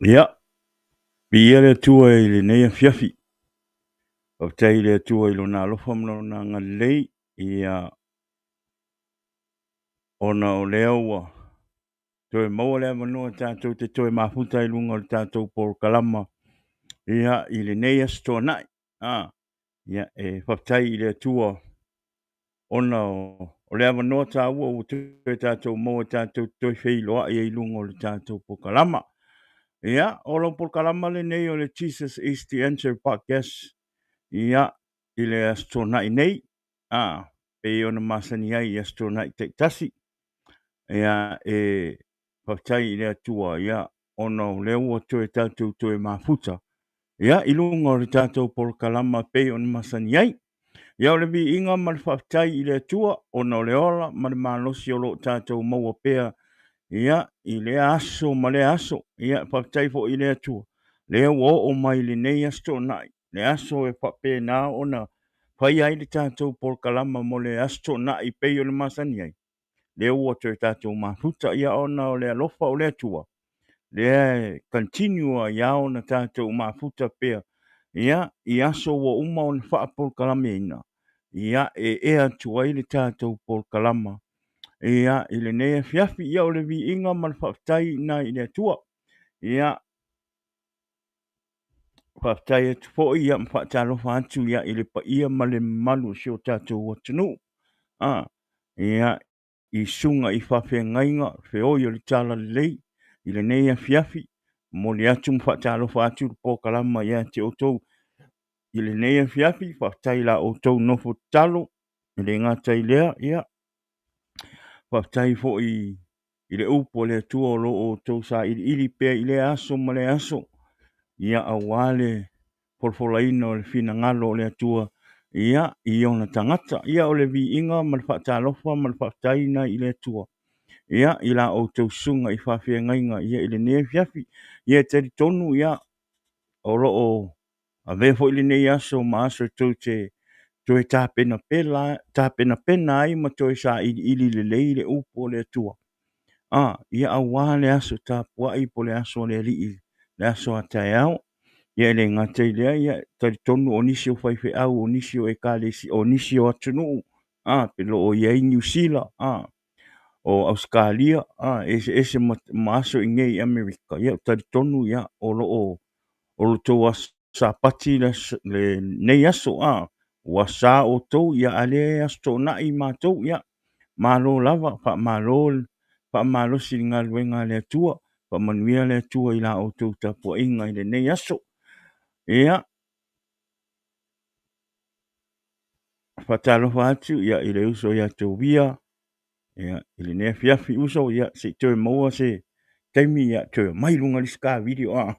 Ia, viia le Atua i lenei afiafi. Faafetai i le Atua i Lona alofa ma Lona agalelei, ia, ona o lea ua toe maua le avanoa tatou te toe mafuta ai i luga o le tatou polokalama, ia, i lenei Aso Toonai. A, ia, e faafetai i le Atua ona o le avanoa taua ua toe tatou maua tatou te toe feiloai ai i luga o le tatou polokalama. Ia, o lau polokalama lenei o le Jesus is the Answer Podcast, ia, i le Aso Toonai nei, a, pei ona masani ai i Aso Toonai taitasi. Ia, e faafetai i le Atua, ia, ona o lea ua toe tatou toe mafuta, ia, i luga o le tatou polokalama pei ona masani ai. Ia, o le viiga ma le faafetai i le Atua ona o le ola ma le malosi o lo o tatou maua pea, ia, i lea aso ma lea aso. Ia, faafetai foi i le Atua, lea ua oo mai i lenei Aso Toonai, le aso e faapena ona faia ai le tatou polokalama mo le Aso Toonai pei ona masani ai. Lea ua toe tatou mafuta, ia, ona o le alofa o le Atua, lea e continue ai lava ona tatou mafuta pea, ia, i aso ua uma ona faapolokalameina, ia, e ea atu ai le tatou polokalama, ia, i lenei afiafi. Ia, o le viiga ma le faafetai i i le Atua. Ia, faafetai atu foi, ia, ma faatalofa atu, ia, i le paia ma le mamalu o si o tatou atunuu, a, ia, i susuga i faafeagaiga feoi o le Talalelei i lenei afiafi. Momoli atu ma faatalofa atu le polokalama ia te outou i lenei afiafi. Faafetai i la outou nofo tatalo. E le gata i lea, ia, faafetai foi i le upu a le Atua o lo o outou sailiili pea i lea aso ma lea aso, ia, aua le folafolaina o le finagalo o le Atua, ia, i ona tagata. Ia, o le viiga ma le faatalofa ma le faafetai lena i le Atua, ia, i la outou susuga i faafeagaiga, ia, i lenei afiafi. Ia, e talitonu, ia, o lo o avea foi lenei aso ma aso tou te toe tapenapena ai ma toe sailiili lelei le upu o le Atua, a, ia, aua le aso tapuai po o le aso a le Alii, le aso a taeao. Ia, e le gata i lea, ia, talitonu o nisi o faifeau, o nisi o ekalesia, o nisi o atunuu, a, pe lo o i ai Niu Sila, a, o Ausetalia, a, eseese ma aso i inei i Amerika. Ia, talitonu, ia, o lo o o lo outou aso Sapati lenei aso, a, ua sa outou, ia, a lea e Aso Toonai matou. Ia, malo lava, faamalo, faamalosi i le galuega a le Atua. Faamanuia le Atua i la outou tapuaiga i lenei aso. Ia, faatalofa atu, ia, i le uso ia Tovia, ia, i lenei afiafi. Uso, ia, se i toe maua se taimi, ia, toe omai i luga o le isi ka video, a.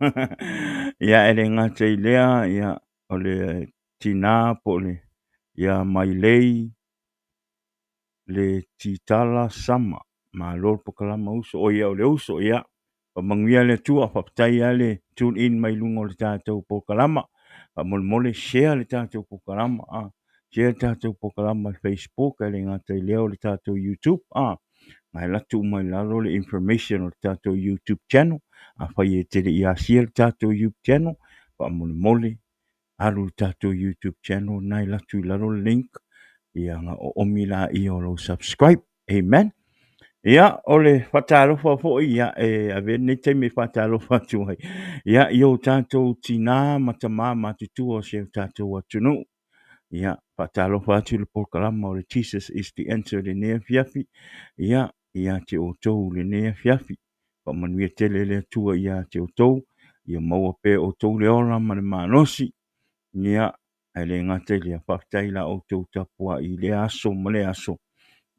Ia, e le gata i lea, ia, o le tinā po o le, ia Mailei le Titala Sama. Malo le polokalama uso. O ia o le uso, ia, faamanuia le Atua. Faafetai lava le tune in mai luga o le tatou polokalama. Faamolemole share le tatou polokalama, a, share le tatou polokalama i Facebook, ae le gata i lea o le tatou YouTube, a. Na e alu atu uma i lalo le information o le tatou YouTube channel. Afai e te le i asia le tatou YouTube channel, faamolemole alu i le tatou YouTube channel na e alu atu i lalo le link, ia ona oomi laia o lou subscribe. Amen. Ia, o le faatalofa foi, ia, e avea lenei taimi e faatalofa atu ai, ia, i o tatou tinā ma tamā matutua o si o tatou atunuu. Ia, faatalofa atu i le polokalama o le Jesus is the Answer i lenei afiafi, ia, ia te outou i lenei afiafi. Faamanuia tele le Atua ia te outou, ia maua pea e outou le ola ma le malosi. Ia, ae le gata i lea, faafetai i la outou tapuai i lea aso ma lea aso,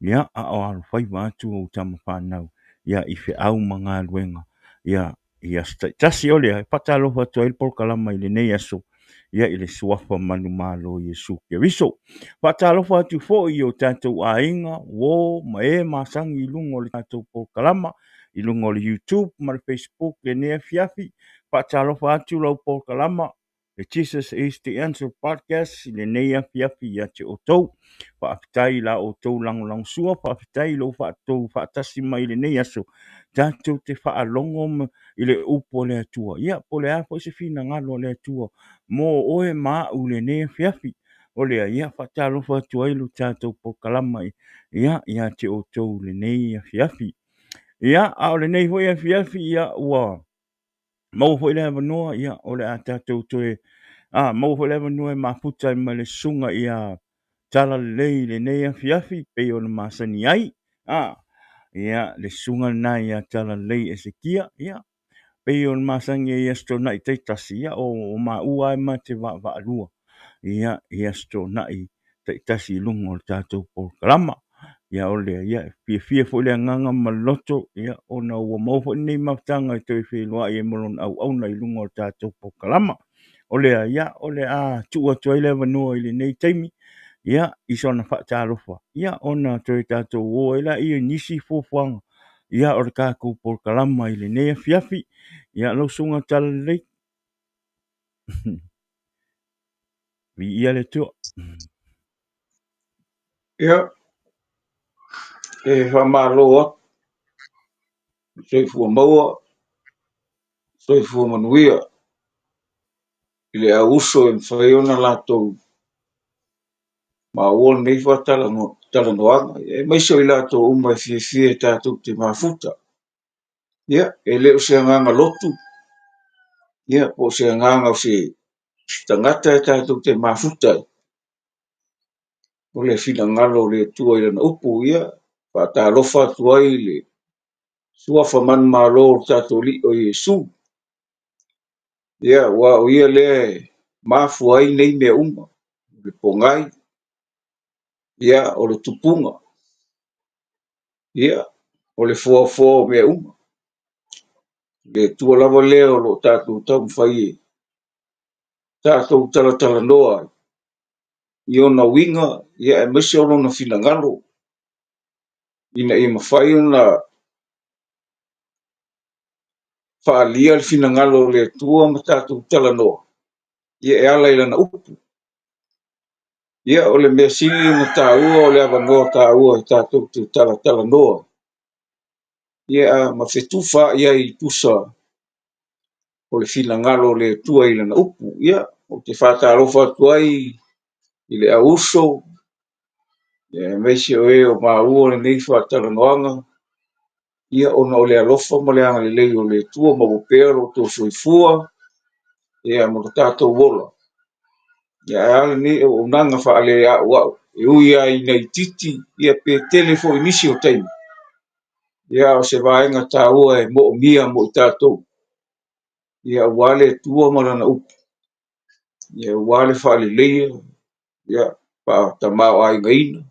ia, a o alofaiva atu ou tama fanau, ia, i feau ma galuega, ia, i aso taitasi. O lea e faatalofa atu ai le polokalama i lenei aso, ia, i le suafa manumalo o Iesu Keriso. Faatalofa atu foi i o tatou aiga, uo ma e masani i luga o le tatou polokalama, i luga o le YouTube ma le Facebook i lenei afiafi. Faatalofa atu lau polokalama. le Jesus is the Answer Podcast i lenei afiafi ia te outou. Faafetai i la outou lagolagosua, faafetai i lo outou faatasi mai i lenei aso, tatou te faalogo i le upu a le Atua. Ia, po o le a foi se finagalo a le Atua mo oe ma au i lenei afiafi. O lea, ia, faatalofa atu ai lo tatou polokalama ia, ia te outou i lenei afiafi. Ia, a o lenei foi afiafi, ia, ua maua foi le avanoa, ia, o le a tatou toe, maua foi le avanoa e mafuta ai ma le susuga ia Talalelei i lenei afiafi, pei ona masani ai, ia, le susuga lena ia Talalelei Esekia, ia, pei ona masani ai i Aso Toonai taitasi, ia, o maua lava e ma te vaavaalua, ia, i Aso Toonai taitasi i luga o le tatou polokalama. Ia o lea, ia, e fiafia foi le agaga ma le loto, ia, ona ua maua foi lenei mafutaga e toe feiloai ai ma lona auauna i luga o le tatou polokalama. O lea, ia, o le a tuu atu ai le avanoa i lenei taimi, ia, i sona faatalofa, ia, ona toe tatou o ai laia i nisi fuafuaga, ia, o le tatou polokalama i lenei afiafi. Ia, lau Susuga Talalelei. Viia le Atua. Ia, e faamalo atu, soifua maua, soifua manuia i le au uso e mafai ona latou maua lenei faatalanoaga, aemaise o i latou uma e fiafia e tatou te mafuta. Ia, e le o se agaga lotu, ia, po o se agaga o se tagata e tatou te mafuta ai. O le finagalo o le Atua i Lana upu, ia, faatalofa atu ai i le Suafa manumalo o le tatou Alii o Iesu. Ia, aua o Ia lea e mafua ai nei mea uma, o le pogai, ia, o le tupuga, ia, o le foafoa o mea uma. O le Atua lava lea o lo o tatou taumafai e tatou talatalanoa ai i ona uiga, ia, aemaise o lona finagalo, ina ia mafai ona faaalia le finagalo o le Atua ma tatou talanoa, ia, e ala i lana upu. Ia, o le mea sili ona taua o le avanoa taua e tatou te talatalanoa ai, ia, ma fetufaai ai i tusa o le finagalo o le Atua i lana upu. Ia, ou te faatalofa atu ai i le au uso, ia, aemaise o e o maua lenei faatalanoaga, ia, ona o le alofa ma le agalelei o le Atua, maua pea lo outou soifua, ia, ma lo tatou ola. Ia, ae a lenei auaunaga faaleauau, e ui lava ina itiiti, ia, pe tele foi i nisi o taimi, ia, o se vaega taua e moomia mo i tatou, ia, aua le Atua ma Lana upu, ia, aua le faaleleia, ia, faatamaoaigaina,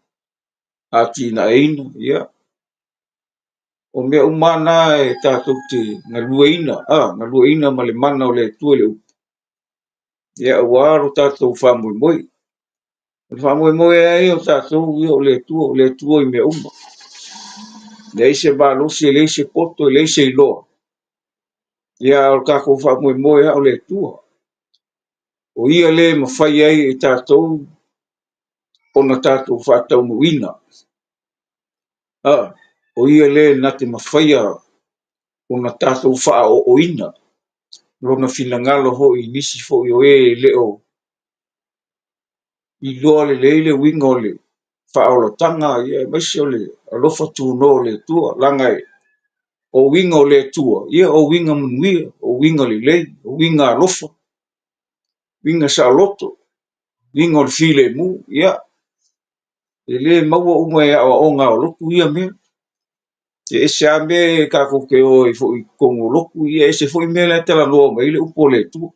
atinaeina, ia, o mea uma lava na e tatou te galueina, galueina ma le mana o le Atua i le upu, ia, aua lo tatou faamoemoe. O le faamoemoe lava ia o tatou, ia, o le Atua, o le Atua i mea uma. E leai se malosi, e leai se poto, e leai se iloa. Ia, a o le tatou faamoemoe lava o le Atua. O ia lea e mafai ai e tatou ona tatou faataunuuina. O ia lea na te mafaia ona tatou faaooina lona finagalo foi i nisi foi o e e le o iloa lelei le uiga o le faaolataga, ia, aemaise o le alofa tunoa o le Atua. Leaga o uiga o le Atua, ia, o uiga manuia, o uiga lelei, o uiga alofa, uiga saoloto, uiga o le filemu. Ia, e le maua uma e aoaoga o lotu ia mea. E ese lava mea e tatou te o ai foi i totonu o lotu, ia, ese foi mea la e talanoa mai ai le upu a le Atua.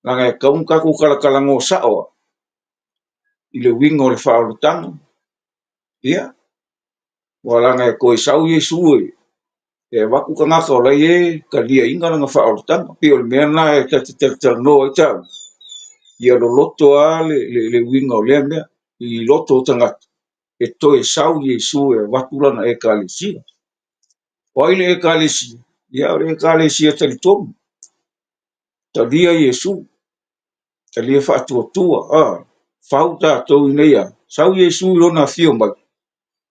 Leaga e tatau ona tatou talatalanoa sao lava i le uiga o le faaolataga, ia, aua leaga e toe sau Iesu e avatu tagata o la e taliaina lana faaolataga. Pei o le mea lena e ta te talatalanoa ai taua, ia loloto lava le uiga o lea mea i loto o tagata, e toe sau Iesu e avatu lana Ekalesia. O ai le Ekalesia? Ia, o le Ekalesia talitonu, talia Iesu. Talia faatuatua, a, fau tatou ina ia sau Iesu i lona afio mai,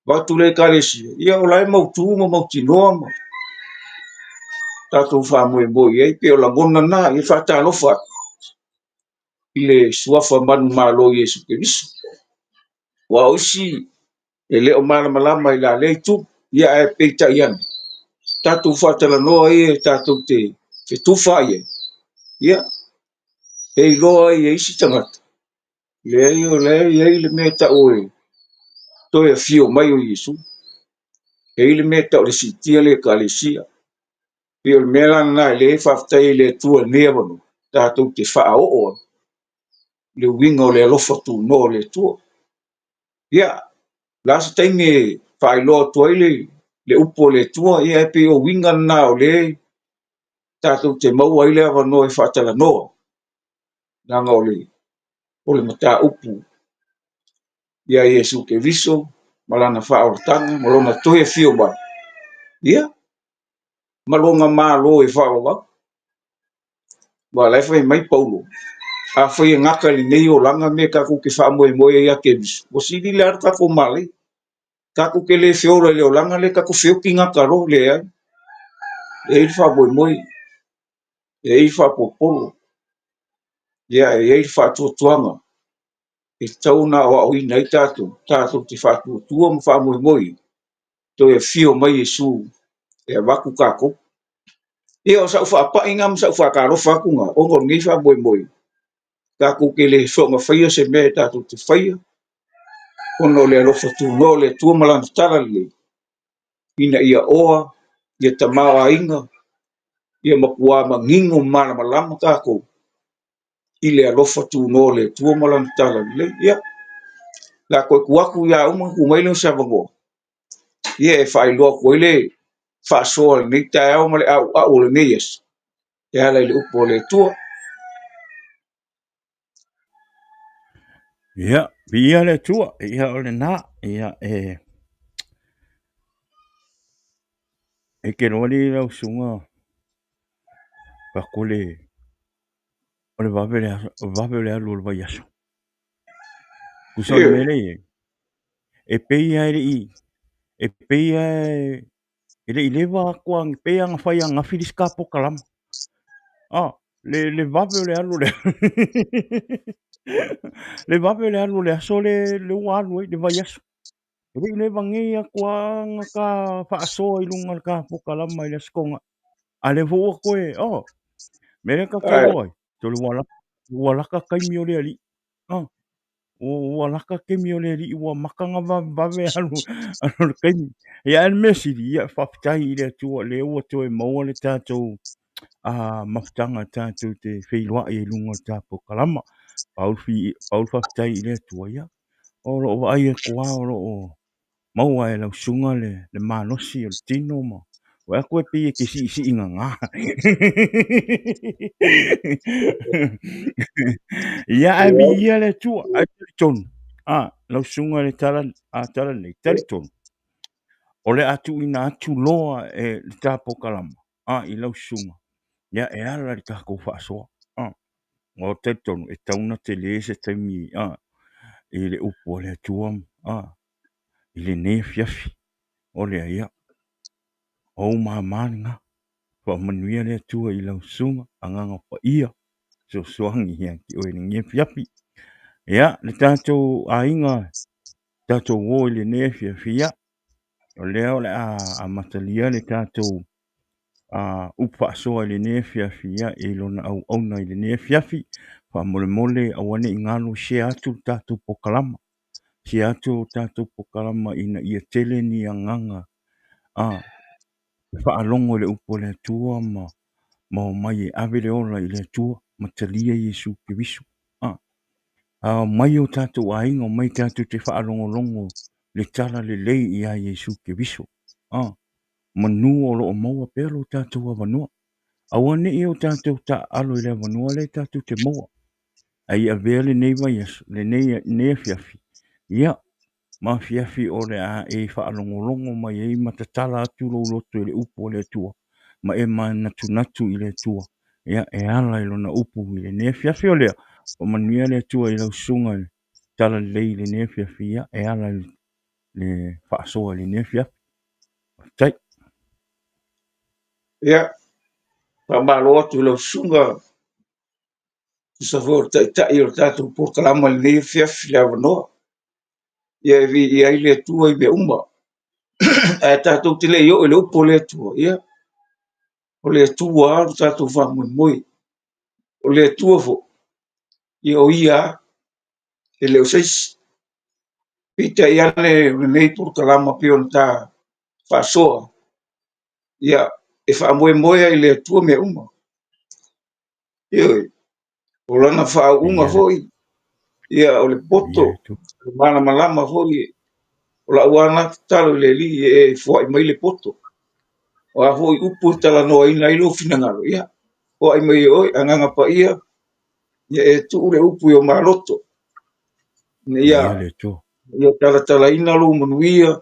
avatu le Ekalesia, ia o la e mautu ma mautinoa ma tatou faamoemoe i ai. Pei o lagona na, ia faatalofa atu i le suafa manumalo o Iesu Keriso. Aua o isi e le o malamalama i la lea itu, ia ae peitai ane, tatou faatalanoa ia tatou te fetufaai ai, ia e iloa ai e isi tagata, leai o la e i ai le mea e tau o le toe afio mai o Iesu. E i ai le mea e tau o le siitia o le Ekalesia. Pei o le mea la lena lea e faafetai ai i le Atua i lenei avanoa, tatou te faaoo ai le uiga o le alofa tunoa o le Atua. Ia, o le a se taimi e faailoa atu ai le upu a le Atua, ia ae pei o uiga na o lea tatou te maua ai le avanoa e faatalanoa, leaga o le mataupu ia Iesu Keriso ma lana faaolataga ma lona toe afio mai, ia, ma lona Malo e faavavau. Aua o la e fai mai Paulo, afai e gata i lenei olaga mea tatou te faamoemoe ai ia Keriso, ua sili le alu tatou malaia. Tatou te le feola i le olaga lea, tatou feoti gata loa, leai. E i ai le faamoemoe, e i ai le faapopolo, ia e i ai le faatuatuaga e tatau ona aoaoina ai tatou, tatou te faatuatua ma faamoemoe i ai, toe afio mai Iesu e avatu tatou. Ia, o sau faapai na ma sau faatalofa atu na, ona o lenei faamoemoe, tatou te le soona faia se mea e tatou te faia, ona o le alofa tunoa o le Atua ma Lana talalelei, ina ia oa, ia tamaoaiga, ia matua manino ma malamalama tatou i le alofa tunoa o le Atua ma Lana talalelei. Ia, o le a toe tuu atu ia uma ona tuu mai lea o se avanoa, ia e faailoa atu ai le faasoa o lenei taeao ma le auau o lenei aso e ala i le upu a le Atua. Ia, viia le Atua, ia o lena, ia e e ke loa le lau susuga faaku le o le vave le aso, vave o le alu o le vaiaso. Tusa o le mea lea e i ai, e pei lava e le i, e pei lava e le i leva atu lava, e pei lava na fai ananafi le isi ta polokalama. Ah, le vave o le alu o le le vave o le alu o le aso le ua alu ai, le vaiaso. E le i leva nei atu lava na ta faasoa i luga o le ta polokalama i le Aso Toonai. A lea foi ua toe, oh, mea lea ta te iloa ai, tole ua lata, ua lata taimi o le Alii. Ah, ua lata taimi o le Alii, ua mata na vavevave alu, alu le taimi. Ia, ae le mea sili, ia, faafetai i le Atua, lea ua toe maua le tatou mafutaga tatou te feiloai ai i luga o le ta polokalama. Pau le pau le faafetai i le Atua, ia, o lo o vaai atu lava o lo o maua e lau susuga le malosi o le tino ma vaai atu e pei e te siisii gaga. Ia ae viia le Atua, ae talitonu, a, lau susuga i le tala, a tala nei, talitonu, o le a tuuina atu loa e le ta polokalama, a, i lau susuga, ia e ala i le tatou faasoa. A, o talitonu, e tatau ona tele se taimi, a, i le upu a le Atua, a, i lenei afiafi. O lea, ia, o ou mama lena. Faamanuia le Atua i lau susuga, Agaga Paia, fesoasoani ia te oe i lenei afiafi. Ia, le tatou aiga, tatou o i lenei afiafi, ia, o lea o le a amatalia le tatou upu faasoa i lenei afiafi, ia, i lona auauna i lenei afiafi. Faamolemole aua ne i galo, share atu le tatou polokalama. Share atu le tatou polokalama ina ia tele ni agaga e faalogo i le upu a le Atua ma omai e ave le ola i le Atua ma talia Iesu Keriso. A omai o tatou aiga, omai tatou te faalogologo le tala lelei ia Iesu Keriso. Manu o lo o maua pea lo tatou avanoa. Aua ne i o tatou taaalo i le avanoa lea tatou te maua. Ae ia avea lenei vaiaso, lenei afiafi, ia, ma afiafi o le a e faalogologo mai ai ma tatala atu lou loto i le upu a le Atua, ma e manatunatu i le Atua, ia, e ala i lona upu i lenei afiafi o lea. Faamanuia le Atua i lau susuga i le talalelei i lenei afiafi, ia, e ala i le faasoa i lenei afiafi. Faafetai. Ia, faamalo atu i lau susuga, tusa foi o le taitai o le tatou polokalama i lenei afiafi le avanoa. Ia e viia ai le Atua i mea uma. Ae tatou te le i oo i le upu a le Atua, ia, o le Atua lava lo tatou faamoemoe. O le Atua foi, ia o Ia lava, e le o se isi. Peitai ane o lenei polokalama pei ona ta faasoa, ia, e faamoemoe lava i le Atua mea uma. Ioe, o lana faauuga foi, ia, o le poto, o le malamalama foi, o lau lava na tatalo i le Alii e foai mai le poto. O a foi upu e talanoaina ai lou finagalo, ia, foai mai e oe, Agaga Paia, ia e tuu le upu i o maloto, ina ia, ia talatalaina lou manuia,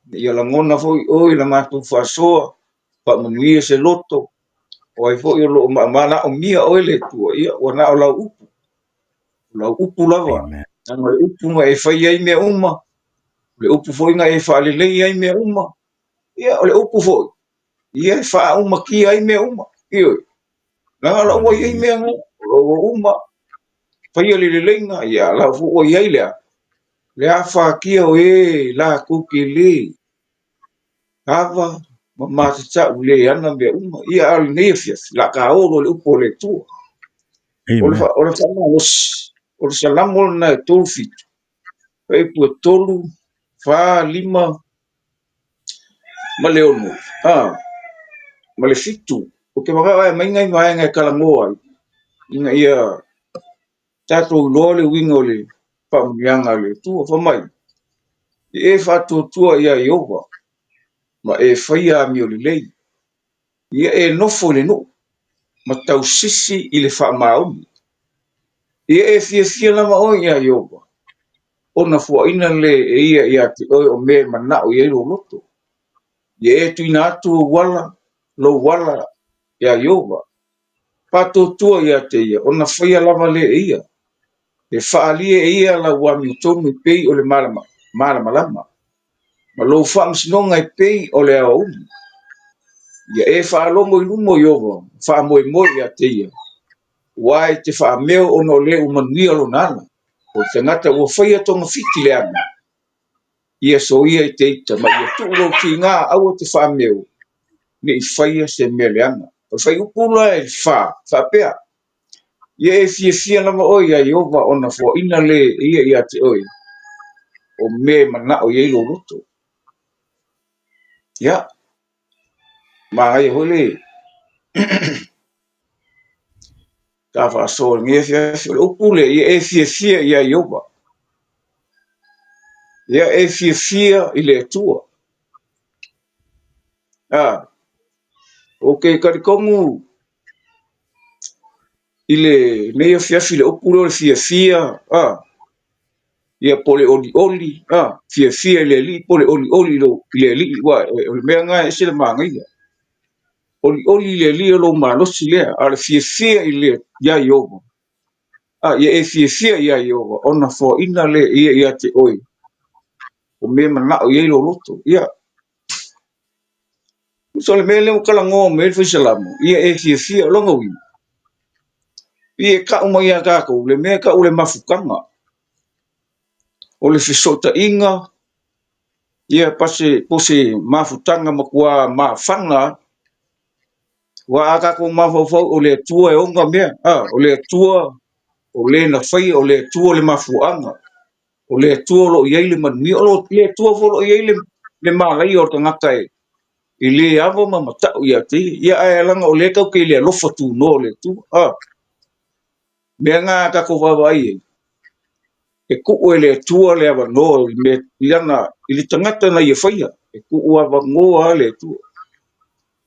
ina ia lagona foi oe i la matou faasoa, faamanuia se loto, o ai foi o lo o manaomia oe le Atua, ia, ua na o lau upu, o lau upu lava, leaga o le upu na e fai ai mea uma, o le upu foi na e faalelei ai mea uma, ia, o le upu foi, ia e faaaumatia ai mea uma, ioe, leaga o la ua i ai mea na, o la ua uma, faia le leleiga, ia, la foi ua i ai le a, le afatia o e latou te le ava ma matatau le ana mea uma. Ia, a o lenei afiafi, o le a ta oo loa i le upu a le Atua. O le, o le faamalosi, o le Salamo lena e 37, fuaiupu e 3, 4, 5 ma le 6, a, ma le 7. Ou te manao e aumai nai vaega e talanoa ai, ina ia tatou iloa le uiga o le faamanuiaga a le Atua. Fai mai, E faatuatua iā Ieova, ma e faia amio lelei. Ia e nofo i le nuu, ma tausisi i le faamaoni. Ia e fiafia lava oe iā Ieova, ona fuaina lea e ia ia te oe o mea e manao i ai lou loto. Ia e tuuina atu ou ala, lou ala iā Ieova, faatuatua ia te ia, ona faia lava lea e ia. E faaalia e ia lau amiotonu e pei o le malamalama, ma lou faamasinoga e pei o le aoauli. Ia e faalogo i luma o Ieova, ma faamoemoe ia te ia, aua e te faameo ona o le ua manuia lona ala. O le tagata ua faia togafiti leaga, ia soia i te ita, ma ia tuu lou tiga aua te faameo, ne i faia se mea leaga. O le fuaiupu la e 4, faapea, Ia e fiafia lava oe iā Ieova ona foaina lea e ia ia te oe o mea e manao i ai lou loto. Ia, manaia foi le ta faasoa i lenei afiafi. O le upu lea, ia e fiafia iā Ieova. Ia e fiafia i le Atua. A, ou te talitonu i lenei afiafi le upu lea o le fiafia, a, ia po o le olioli, a, fiafia i le Alii po o le olioli i le Alii, aua o le mea lena e ese le manaia. Olioli i le Alii o lou malosi lea, a o le fiafia i le, iā Ieova, a, ia e fiafia iā Ieova ona foaina lea e ia ia te oe o mea e manao i ai lou loto. Ia, Tusa o le mea lea ua talanoa mai ai le Fai Salamo, ia e fiafia, o lona uiga, pei e tau mai ia tatou le mea e tau o le mafutaga, o le fesootaiga, ia po o se mafutaga matua mafana lava. Aua a tatou mafaufau o le Atua e ona mea, a, o le Atua o le na faia, o le Atua le mafuaaga, o le Atua o lo o i ai le manuia, o le Atua foi o lo o i ai le malaia o le tagata e le ava ma matau ia te ia. Ia ae leaga o lea tatou te i le alofa tunoa o le Atua. A, mea na a tatou vaavaai i ai, e tuu e le Atua le avanoa i le mea, i lana, i le tagata na ia faia, e tuu avanoa lava le Atua.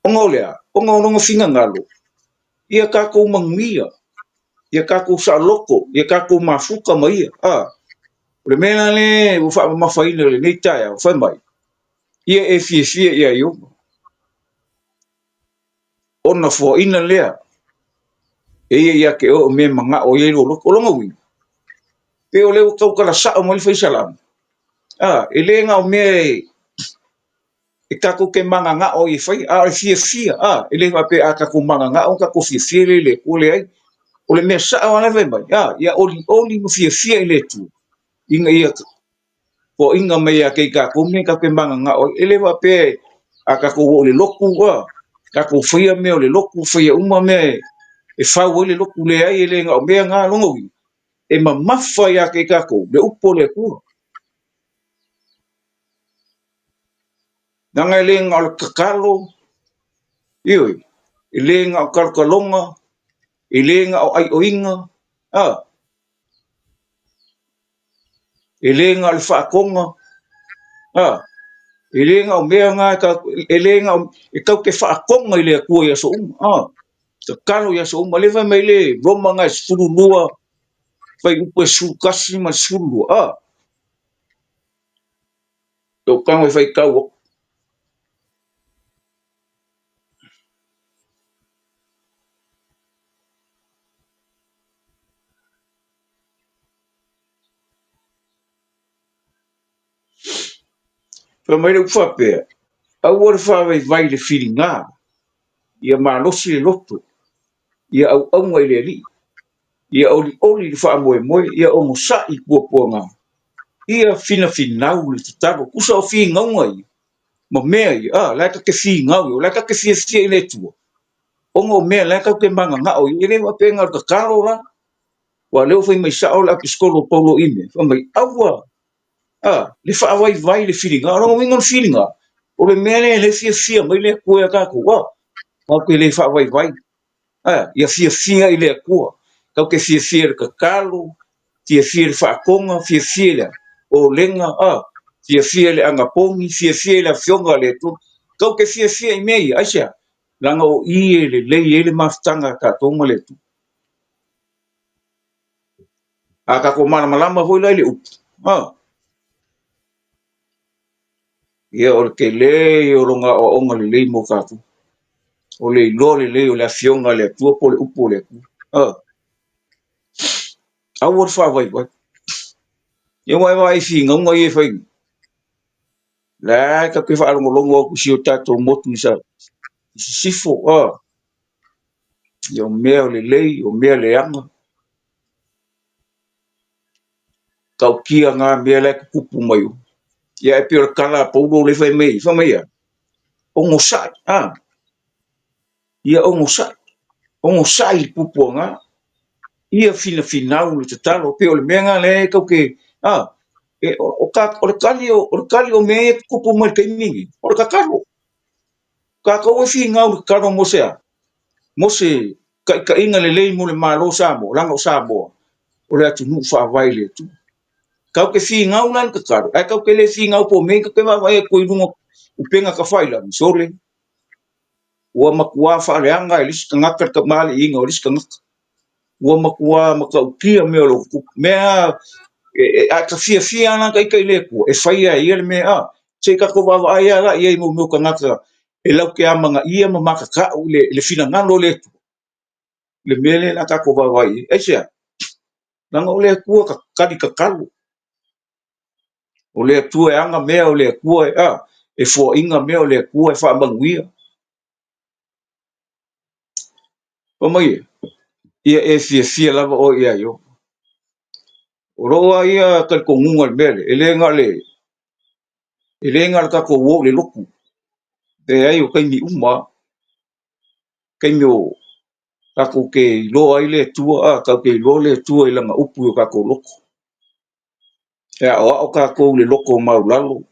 Ona o le a? Ona o lona finagalo, ia tatou manuia, ia tatou saoloto, ia tatou mafuta ma ia. A, o le mea la lea ua faamamafaina i lenei taeao, fai mai, ia e fiafia ia Ieova, ona foaina lea E ia ia te oe o mea e manao i ai lou loto. O lona uiga, pei o lea ua tau tala sao mai le fai salamo, a, e le na o mea e tatou te mananao ai e faia, a o le fiafia, a, e le faapea a tatou mananao ona tatou fiafia lea i le Atua, leai. O le mea sao lava la e fai mai, a, ia olioli ma fiafia i le Atua, ina ia toaina mai ia te i tatou mea tatou te mananao ai. E le faapea a tatou oo i le lotu, a, tatou faia mea o le lotu, faia uma mea e fau ai le lotu, leai, e le na o mea na. Lona uiga, e mamafa ia te i tatou le upu o le Atua. Leaga e le na o le tatalo, ioe, e le na o talotaloga, e le na o aioiga, a, e le na o le faatoga, a, e le na o mea na e tatou, e le na o, e tatou te faatoga i le Atua i aso uma, a, tatalo i aso uma. O lea e fai mai le Roma na e 12, fuaiupu e 11 ma le 12, a. Lou tago e faitau atu. Fai mai le upu faapea, Aua le faavaivai i le filiga, ia malosi le loto, ia auauna i le Alii, ia olioli i le faamoemoe, ia onosai i puapuaga, ia finafinau i le tatalo. Tusa o finauga ia ma mea ia, a, la e ta te finau ia, o la e ta te fiafia i le Atua, ona o mea la e tatou te mananao i ai. E le faapea na o le tatalo la, aua o lea ua fai mai sao le Aposetolo o Paulo i mea, fai mai, aua a, le faavaivai i le filiga. O lona uiga o le filiga, o le mea lea e fiafia mai le Atua ia tatou, a, tatou te le faavaivai. A, ia fiafia i le Atua. Tatou te fiafia i le tatalo, fiafia i le faatoga, fiafia i le olega, a, fiafia i le anapogi, fiafia i le Afioga a le Atua. Tatou te fiafia i mea ia, aisea? Leaga o i e lelei ai le mafutaga a tatou ma le Atua. A tatou malamalama foi la i le upu, a, ia o le tele ia o lona aoaoga lelei mo tatou. O le iloa lelei o le Afioga a le Atua po o le upu o le Atua. A, aua le faavaivai. Ia ua e vaai i finauga ia e fai nei. La e tatou te faalogologo atu i si o tatou motu i sisifo, a, ia o mea o lelei, o mea leaga. Tautia na mea la e tutupu mai o. Ia e pei o le tala a Paulo lea e fai mai, fai mai e a? Onosai, a, ia onosai, onosai i le puapuaga, ia finafinau le tatalo, pei o le mea lena lea e tatou te, a, e, o, o, le tali o, o le tali o mea ia e tutupu mai i le taimi lenei, o le tatalo. Tatou e finau i le tatalo mo se a? Mo se taitaiga lelei mo le Malo o Samoa, leaga o Samoa o le atunuu faavae i le Atua. Tatou te finau la i le tatalo, ae tatou te le finau po o mea ia tatou te vaavaai atu i luga o upega tafailagi, sole, ua matua faaleaga e le isi tagata le tamaaliiga o le isi tagata. Ua matua matautia mea o lo o tutupu. Mea a ta fiafia lava la ita i le Atua, e faia e ia le mea, a, se i tatou vaavaai lava la i ai i mea o tagata e latou te amanaia ma matatau i le finagalo o le Atua. Le mea lea o le a tatou vaavaai i ai. Aisea? Leaga o le Atua e tali tatalo. O le Atua e ana mea, o le Atua e, a, e foaina mea, o le Atua e faamanuia. Fai mai e, ia e fiafia lava oe ia Ieova. O lou lava ia talitonuga i le mea lea, e le na o le, e le na o le tatou o i le lotu. Leai, o taimi uma lava. Taimi o tatou te iloa ai le Atua, a, tatou te iloa le Atua i lana upu i o tatou loto. E aoao tatou i le loto maualalo,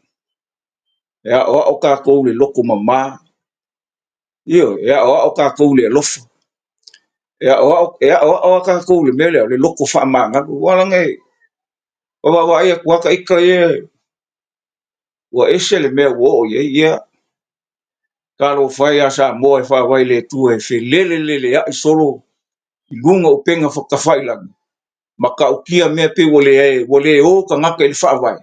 e aoao tatou i le loto mama, ioe, e aoao tatou i le alofa, e aoao, e aoao lava tatou i le mea lea o le loto faamagalo. Aua leaga e vaavaai atu lava ita ia, ua ese le mea ua oo i ai, ia, talofa e ia Samoa e faavae i le Atua e feleleleai solo i luga o upega tafailagi, matautia mea pei ua le, ua le o tagata i le faavae,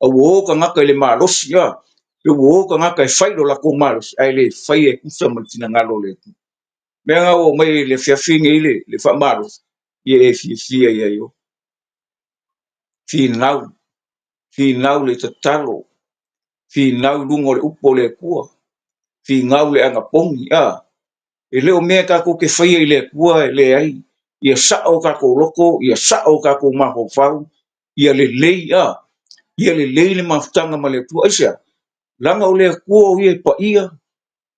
a ua o tagata i le malosi, a, pei ua o tagata e fai lo latou malosi, ae le faia e tusa ma le finagalo o le Atua. Mea na ua aumai i le afiafi nei le faamalosi, ia e fiafia i ai oe. Finau, finau le tatalo, finau i luga o le upu a le Atua, finau le anapogi, a. E le o mea tatou te faia i le Atua e leai. Ia sao o tatou loto, ia sao o tatou mafaufau, ia lelei, a. Ia lelei le mafutaga ma le Atua. Aisea? Leaga o le Atua o Ia e paia,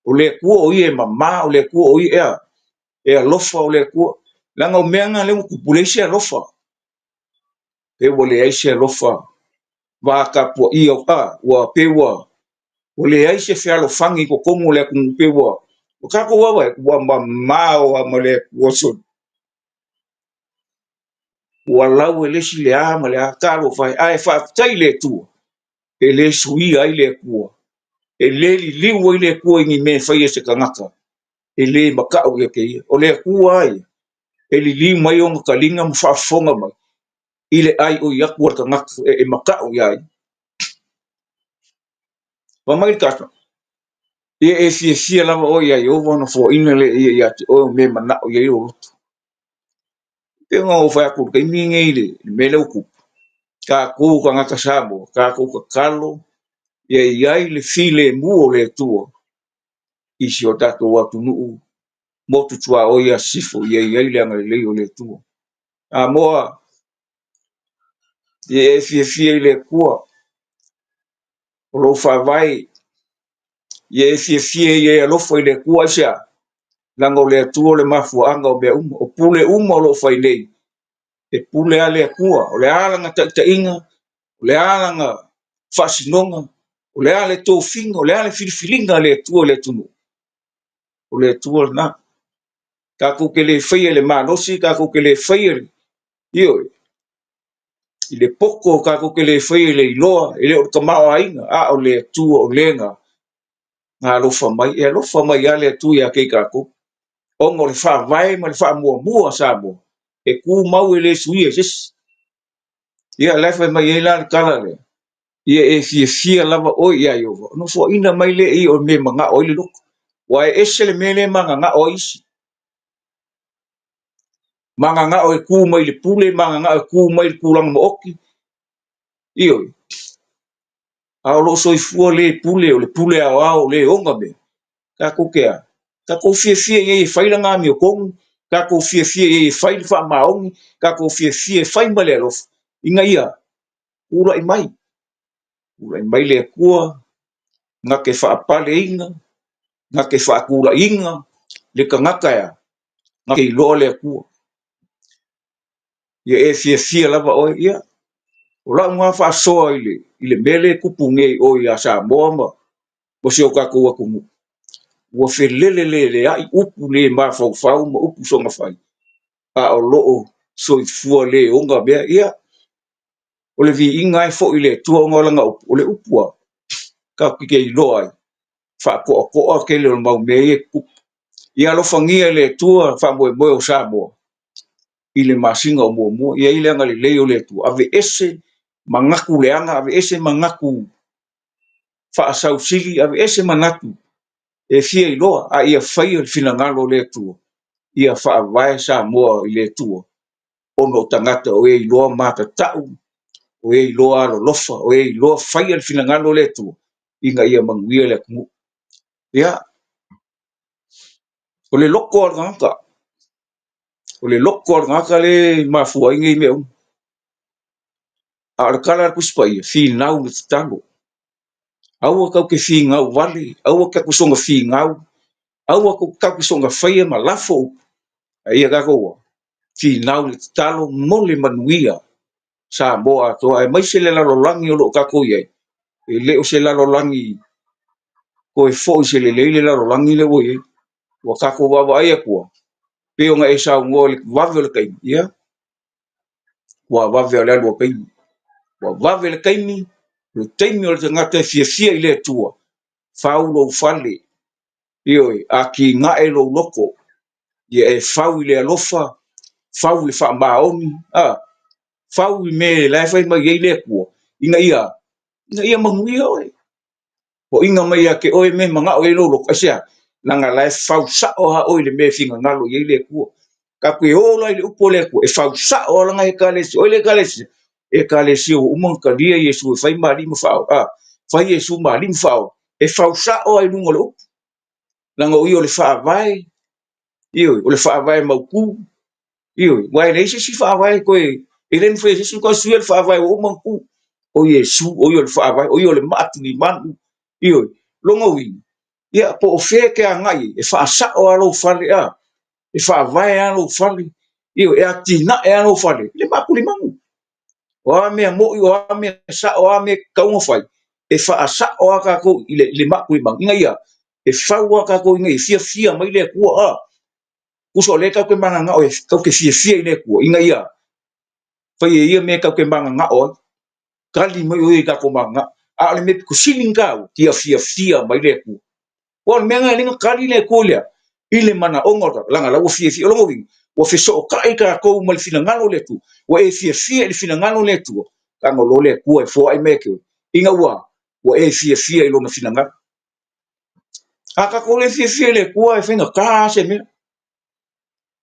o le Atua o Ia e mama, o le Atua o Ia e alofa, o le Atua. Leaga o mea na lea ua tupu, leai se alofa. Pe ua leai se alofa va tapuaia a ua pe ua ua leai se fealofani i totonu o le atunuu pe ua ua tatou vaavaai atu ua mamao lava ma le Atua soli. Ua lau e le isi le a ma le a, talofa e, ae faafetai i le Atua e le suia ai le Atua, e le liliu ai le Atua i ni mea e faia e se tagata, e le mata'u ia te ia. O le Atua lava ia e liliu mai ona taliga ma faafofoga mai i le aioi atu a le tagata e mata'u ia ia. Fai mai le tata, Ia e fiafia lava oe ia Ieova ona foaina lea e ia ia te oe o mea e manao i ai lou loto. E pei ona ou fai atu i le taimi lenei i le mea lea ua tupu, tatou tagata Samoa, tatou tatalo ia i ai le filemu o le Atua i si o tatou atunuu motu tuaoi ia Sisifo, ia i ai le agalelei o le Atua. Samoa, ia e fiafia i le Atua, o lou faavae, ia e fiafia ia e alofa i le Atua. Aisea? Leaga o le Atua o le mafuaaga o mea uma. O pule uma o lo o fai nei, e pule lava le Atua. O le a lana taitaiga, o le a lana faasinoga, o le a le tofiga, o le a le filifiliga a le Atua i le atunuu, o le Atua lena. Tatou te le faia i le malosi, tatou te le faia i le, ioe, i le poto, tatou te le faia i le iloa, e le o le tamaoaiga, a o le Atua o le na alofa mai. E alofa mai lava le Atua ia te i tatou, ona o le faavae ma le faamuamua a Samoa, e tumau e le suia e se isi. Ia, o la e fai mai ai la le tala lea, ia e fiafia lava oe ia Ieova, ona foaina mai lea e ia o le mea e manao ai le loto. Ua e ese le mea lea e mananao ai isi. Mananao e tu mai le pule, mananao e tu mai le tulaga maoti. Ioe. A o lo o soifua le pule, o le pule aoao o le ona mea. Tatou te a? Tatou fiafia i ai e fai lana amiotonu, tatou fiafia i ai e fai le faamaoni, tatou fiafia e fai ma le alofa, ina ia tulai mai. Tulai mai le Atua na te faapaleina, na te faatulaiina le tagata e a? Na te iloa le Atua. Ia e fiafia lava oe. Ia, o lau na faasoa i le, i le mea lea e tupu nei o ia Samoa ma, ma si o tatou atunuu. Ua feleleleai upu le mafaufau ma upu sogafai, a o loo soifua le ona mea. Ia, o le viiga e foi i le Atua ona o lana upu, o le upu a tatou te iloa ai, faatoatoa tele o le mau mea ia e tutupu. Ia alofagia e le Atua faamoemoe o Samoa i le masina o muamua. Ia i ai le agalelei o le Atua, aveese manatu leaga, aveese manatu faasausili, aveese manatu e fia iloa, a ia faia le finagalo o le Atua, ia faavae Samoa i le Atua. ona o tagata o e iloa matatau, o e iloa alolofa, o e iloa faia le finagalo o le Atua ina ia manuia le atunuu. Ia, o le loto o le tagata, o le loto o le tagata lea e mafua ai nei mea uma. A o le tala a le Tusi Paia, finau le tatalo. Aua tatou te finau vale, aua tatou te soona finau, aua tatou te soona faia ma lafo upu, a ia tatou finau le tatalo mo le manuia Samoa atoa, aemaise le lalolagi o lo o tatou i ai. E le o se lalolagi toe foi se lelei le lalolagi lea ua i ai. Ua tatou vaavaai atu, pei ona e saunoa i le vave o le taimi, ia, ua vave o le alu o taimi. Ua vave le taimi, o le taimi o le tagata e fiafia i le Atua, fau lou fale, ioe, atinae lou loto, ia e fau i le alofa, fau i le faamaoni, a, fau i mea la e fai mai ai le Atua, ina ia, ina ia manuia oe. Hoʻiga mai ia te oe mea e manao i ai lou loto. Aisea? Leaga la e fau sao lava oe i le mea e finagalo i ai le Atua. Tatou te o la i le upu a le Atua, e fau sao lava lana Ekalesia. O ai le Ekalesia? Ekalesia ua uma ona talia Iesu e fai ma Alii ma Faaola. A, fai Iesu ma Alii ma Faaola. E fau sao lava i luga o le upu. Leaga o ia o le faavae, ioe, o le faavae mautu. Ioe, aua e leai se isi faavae e toe, e le mafai e se isi ona toe suia le faavae ua uma ona tu. O Iesu, o ia o le faavae, o ia o le maa tulimanu. Ioe, lona uiga, ia po o fea e te agai ai, e faasao lava lou fale, a, e faavae lava lou fale, ioe, e atinae lava lou fale i le maa tulimanu. O a mea moni, o a mea sao, o a mea e tatau ona fai, e faasao lava tatou i le maa tulimanu, ina ia e fau lava tatou ina ia fiafia mai le Atua, a. Tusa o lea tatou te mananao e tatou te fiafia i le Atua ina ia fai e ia mea tatou te mananao ai, tali mai o ia i tatou mananao. A o le mea pito sili ona taua, ia fiafia mai le Atua. Aua o le mea lena e ala ai ona tali le Atua i le a? I le manaoga o le tagata, leaga o la ua fiafia. O lona uiga, ua fesootai tatou ma le finagalo o le Atua, ua e fiafia i le finagalo o le Atua, tago loa le Atua e foai mai ia te oe, ina ua ua e fiafia i lona finagalo. A tatou le fiafia i le Atua e faigata lava se mea.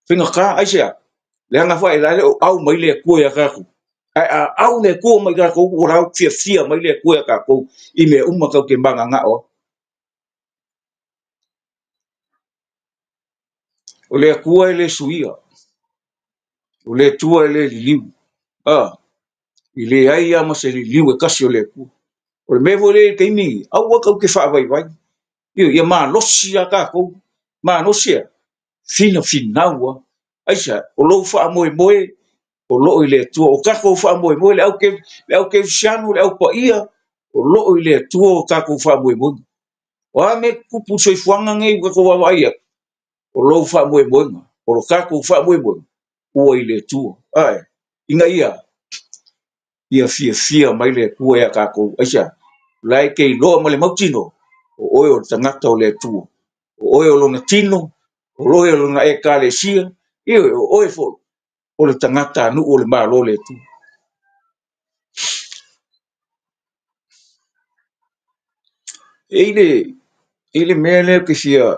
Faigata, aisea? Leaga foi la e le o au mai le Atua ia tatou. Ae a au le Atua mai tatou, ua la fiafia mai le Atua ia tatou i mea uma tatou te mananao ai. O le Atua e le suia. O le Atua e le liliu. A, i leai lava ma se liliu e tasi o le Atua. O le mea foi lea i le taimi lenei, aua tatou te faavaivai. Ioe, ia malosi lava tatou. Malosi e a? Finafinau lava. Aisea? O lou faamoemoe o lo o i le Atua. O tatou faamoemoe, le au, le au kerisiano, le au paia, o lo o i le Atua o tatou faamoemoega. O a mea e tutupu i le soifuaga lenei ua tatou vaavaai atu, o lou faamoemoega, o lo tatou faamoemoega, ua i le Atua. Ae, ina ia ia fiafia mai le Atua ia tatou. Aisea? O la e te iloa ma le mautinoa, o oe o le tagata o le Atua. O oe o lona tino, o oe o lona ekalesia, ioe, o oe foi o le tagatanuu o le Malo o le Atua. E i le, i le mea lea ou te fia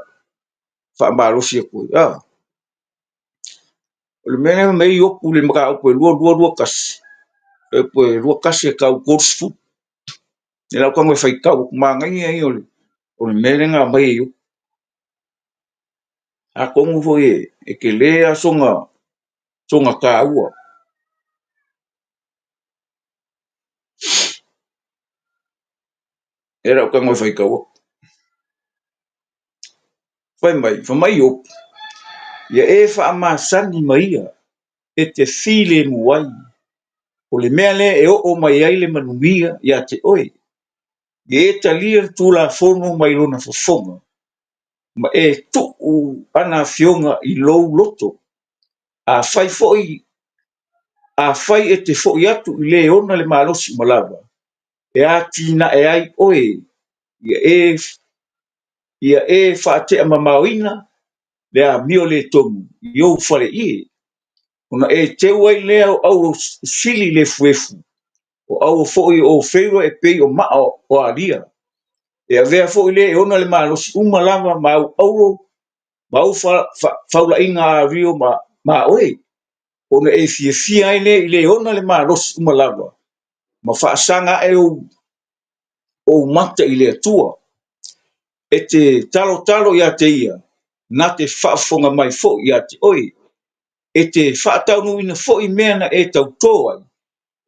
faamalosi atu ai, a, o le mea lea fai mai ai Iopu i le mataupu e 2, 2, 2, 1, e 2, 1 e tau 30. Lea la ou tago e faitau atu, manaia ia o le mea lea na aumai e Iopu. Atonu foi e tele lava sona taua. Lea la ou tago e faitau atu. Fai mai, fai mai Iopu, ia e faamasani ma ia e te filemu ai, o le mea lea e oo mai ai le manuia ia te oe. Ia e talia le Tulafono mai lona fofoga, ma e tuu ana afioga i lou loto. Afai foi, afai e te foi atu i le ona le malosi uma lava, e atinae ai oe, ia e ia e faateamamaoina le amio le tonu i ou faleie, ona e teu ai lea o auro sili le efuefu, o auro foi o Ofeira e pei o maa o alia. E avea foi le e ona le malosi uma lava ma au auro ma au faulaiga ario ma oe, ona e fiafia ai lea i le ona le malosi uma lava, ma faasaga ae ou ou mata i le Atua. E te talotalo ia te ia, na te faafofoga mai foi ia te oe. E te faataunuuina foi mea na e tautō ai,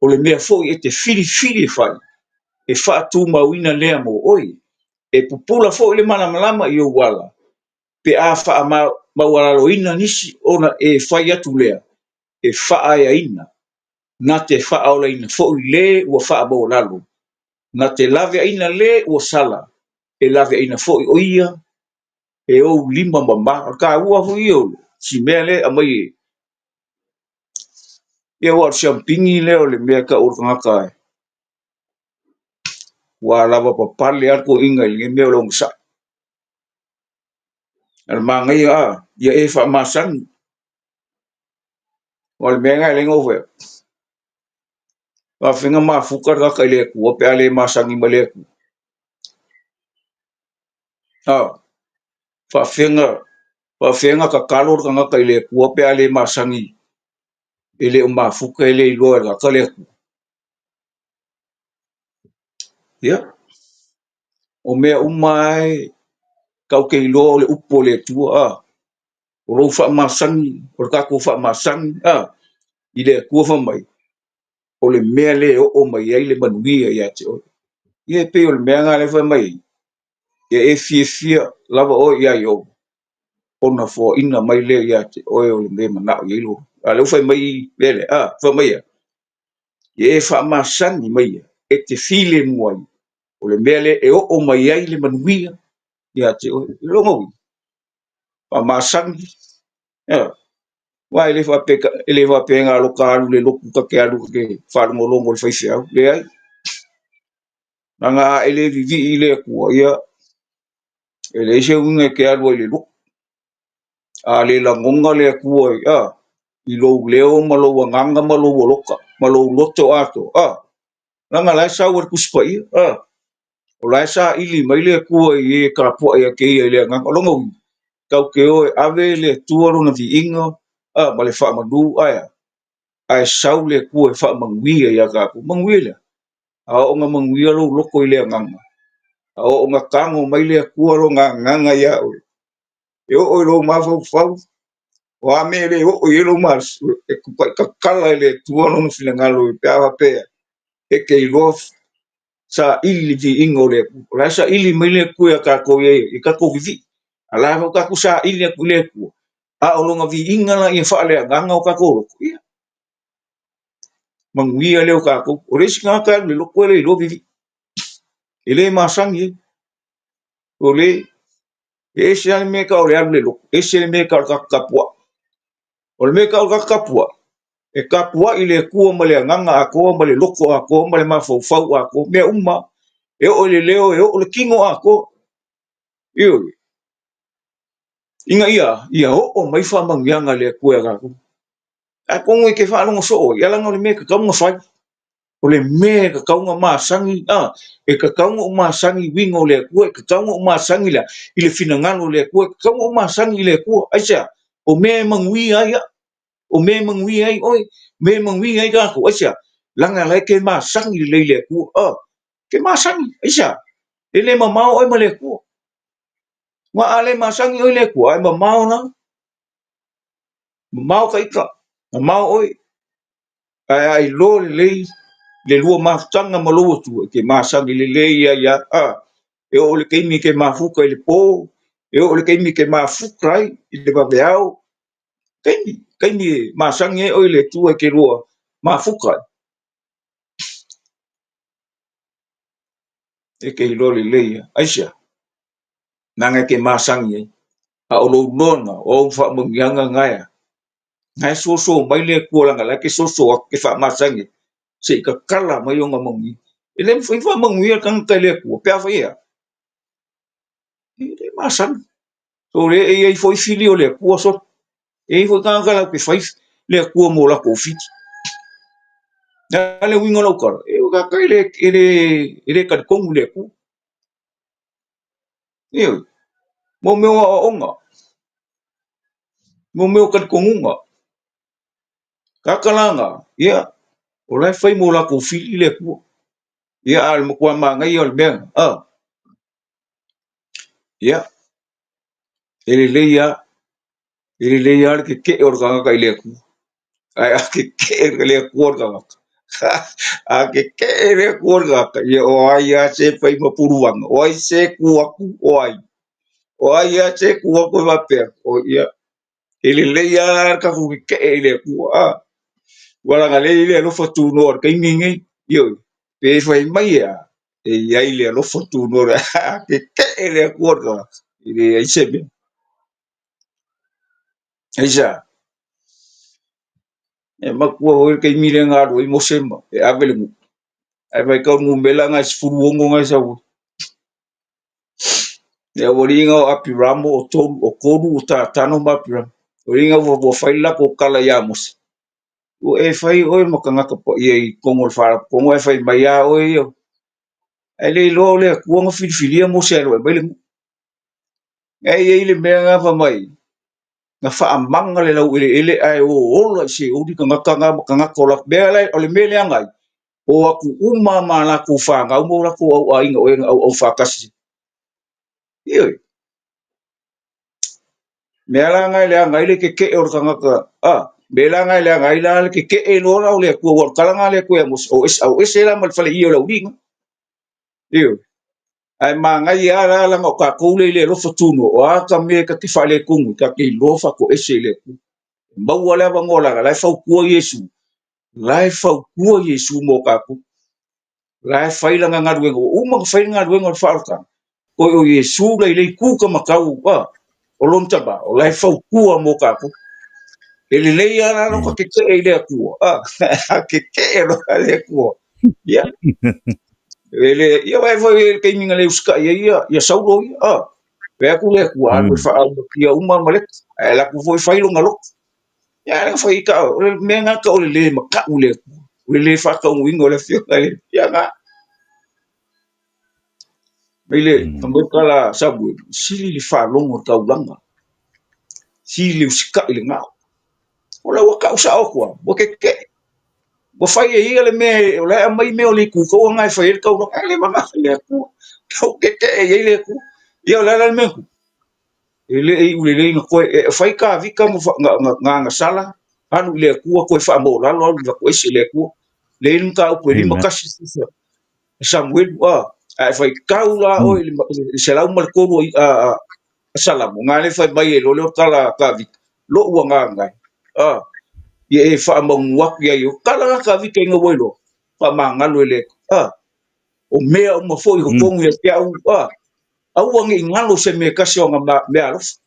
o le mea foi e te filifili e fai, e faatumauina lea mo oe. E pupula foi le malamalama i ou ala, pe a faamaualaloina nisi ona e fai atu lea, e faaeaina, na te faaolaina foi le ua faamaualalo, na te laveaina le ua sala, e laveaina foi o ia e ou lima mama. O le taua foi ia o si mea lea e aumai e ia aua o le siamupini lea o le mea e tau o le tagata e ua lavapapale lava le toeaina i lenei mea o le onosai. A o le manaia a, ia e faamasani. O le mea lena e ala ai ona ou fai atu, faafefea ona mafuta le tagata i le Atua pe a le masani ma le Atua? Faafefea faafefea ona tatalo le tagata i le Atua pe a le masani, e le o mafuta, e le iloa e le tagata le Atua. Ia, o mea uma lava e tatou te iloa o le upu a le Atua, a. O lou faamasani, o le tatou faamasani, a, i le Atua fai mai, o le mea lea e oo mai ai le manuia ia te oe. Ia e pei o le mea lena lea e fai mai ai, ia e fiafia lava oe ia Ieova, ona foaina mai lea ia te oe o le mea e manao i ai lou. A o lea ua fai mai mea lea, a, fai mai e a? Ia e faamasani mai ia, e te filemu ai, o le mea lea e oo mai ai le manuia ia te oe. I lona uiga, faamasani, aua e le faapea, e le faapea na o ta alu i le lotu ta te alu ta te faalogologo i le faifeau, leai. Leaga a e le vivii i le Atua, ia, e leai se uiga e te alu ai i le lotu. A le lagona le Atua i, a, i lou leo ma lou agaga ma lou aloka ma lou loto atoa, a, leaga la e sau e le Tusi Paia, a, o la e saili mai le Atua i e tapuai ia te ia i le agaga. O lona uiga, tatou te o e ave le Atua lona viiga, a, ma le faamanu, ae a? Ae sau le Atua e faamanuia ia tatou. Manuia lea. A oo ina manuia lou loto i le agaga, a oo ina tago mai le Atua lona agaga ia oe, e oo i lou mafaufau, o a mea e le oo i ai lou malosi, e tupai tatala e le Atua lona finagalo pe a faapea e te iloa saili le viiga o le Atua. O la e saili mai le Atua ia tatou i tatou vivii. A o la foi tatou saili atu i le Atua, a o lona viiga la ia faaleagaga o tatou loto, ia, manuia lea o tatou. O le isi tagata e alu i le lotu e le iloa vivii. E le masani ai. O le, e ese lava le mea e tau o le alu i le lotu, ese le mea e tau o le tatou tapuai. O le mea e tau o le tatou tapuai, e tapuai i le Atua ma le agaga atoa ma le loto atoa ma le mafaufau atoa, mea uma. E oo i le leo, e oo i le tino atoa. Ioe. Ina ia, ia oo mai faamanuiaga a le Atua ia tatou. Atonu e te faalogo soo ai, leaga o le mea e tatau ona fai. O le mea e tatau ona masani, a, e tatau ona ou masani i uiga o le Atua, e tatau ona ou masani i le a? I le finagalo o le Atua, e tatau ona ou masani i le Atua. Aisea? O mea e manuia ai au, o mea e manuia ai oe, o mea e manuia ai tatou. Aisea? Leaga la e te masani lelei i le Atua. A, te masani. Aisea? E le mamao oe ma le Atua. Aua a le masani oe i le Atua, ae mamao la. Mamao ta ita, mamao oe. Ae a iloa lelei le lua mafutaga ma lou Atua, e te masani lelei ai lava. A, e oo i le taimi e te mafuta i le po, e oo i le taimi e te mafuta ai i le vaveao, taimi, taimi e masani ai oe i le Atua e te lua mafuta ai. E te iloa lelei lava. Aisea? Leaga e te masani ai. A o lou iloa lena, o au faamanuiaga na e a? Na e soso mai le Atua leaga la e te soso atu, te faamasani ai, se i tatala mai ona manuia. E le mafai ona faamanuia le tagata i le Atua pe a fai e a? E le masani. So lea e i ai foi fili o le Atua sole. E i ai foi tagata latou te fai le Atua mo latou fili. O le a le uiga o lau tala? E tagata e le talitonu i le Atua. Ioe, mo mea o aoaoga, mo mea o talitonuga. Tagata la na, ia, o la e fai mo latou fili le Atua. Ia, a o le matua manaia o le mea lena, a. Ia, e lelei lava, e lelei lava le tetee o le tagata i le Atua. Ae a tetee i le Atua le tagata, a tetee i le Atua le tagata, ia o ai lava se fai ma puluvaga, o ai se tu atu, o ai? O ai lava se tu atu e faapea, o ia, e lelei lava le tatou tetee i le Atua, a. Ua leaga o lea e i ai le alofa tunoa i le taimi lenei, ioe, pe fai mai e a, e i ai le alofa tunoa, a tetee i le Atua le tagata, e leai se mea. Aisea? E matua foi le taimi lea na alu ai Mose ma e ave le nuu. Ae vaitau le numera na e 16 na e sau ai. Le aualii na o Apiramo, o tolu, o tolu o Tatano ma Apiramo. O alii na ua fai le latou tala ia Mose. Ua e fai oe ma tagata paia i totonu o le faalapotopotoga ae fai mai lava oe ia. Ae le iloa o le Atua na filifilia Mose e alu e aumai le nuu. E i ai le mea na fai mai, na faamaga le laueleele ae ola i Seoli tagata na ma tagata o latou. Mea la, o le mea leaga ai, o atu uma ma latou fanau ma o latou auaiga o e na auau faatasi. Ioe. Mea la na e leaga ai le tetee o le tagata, a, mea la na e leaga ai la le tetee loa la o le Atua, ua o le tala na a le Atua ia Mose, o ese, au ese la ma le faleie o le auliga. Ioe. Ae manaia lava la leaga o tatou lea i le alofa tunoa, o a ta mea ta te faaletonu ai, ta te iloa faatoese i le Atua. E maua le avanoa leaga la e fautua Iesu, la e fautua Iesu mo tatou. La e fai lana galuega, ua uma ona fai le galuega o le faaolataga, toe o Iesu la i le itu taumatau o lona tama, o la e fautua mo tatou. E lelei lava la lota tetee i le Atua, a tetee loa le Atua. Ia, e le, ia vaai foi i le taimi na le usitai ai ia, ia Saulo ia, fai atu le Atua, alu e faaaumatia uma Amaleka, ae alu atu foi fai lona loto. Ia, ae fai ka, o le mea lena o le le mataʻu i le Atua, o le le faataunuuina o le afioga i le, ia na. Mai le, mai tala a Samuel, sili le faalogo i le taulaga, sili le usitai i le gao. O la ua tau sao atu lava, ua tetee. Ua fai e ia le mea, o la e aumai mea o le itu taua e fai ai le taulaga, ae le manao le Atua. Tau tetee i ai le Atua. Ia o le a la le mea na E le i iu lelei na toe e fai Tavita ma na agasala, alu i le Atua toe faamaualalo alu i ese i le Atua. Lea e i ai le mataupu e 51 tusa Samuelu, ae faitau la oe i le 103 a Salamo, na lea fai mai e loa lea o tala a Tavita, lou agaga e, ia e faamaugu atu ia ia. Tala la Tavita ina ua iloa, faamagalo e le Atua. O mea uma foi i totonu ia te au, aua ne i galo se mea e tasi o ana meaalofa.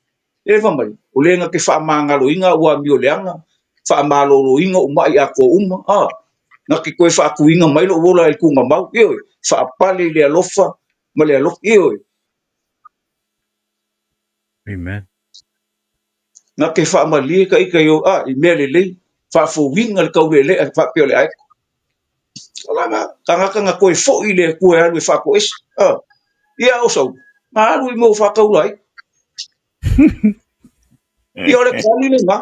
E fai mai, o le na te faamagaloina au amioleaga, faamaloloina ou ma'i atoa uma, na te toe faatuina mai lou ola i le tuugamau, ioe, faapale i le alofa ma le alofa, ioe. Amen. Na te faamalie ka ita i, i mea lelei, faafouina le taulealea faapea o le aeko. O lana tagata na toe foi i le Atua e alu e faatoese. Ia o Saulu, na alu i mea o faataula ai. Ia o le tali lena.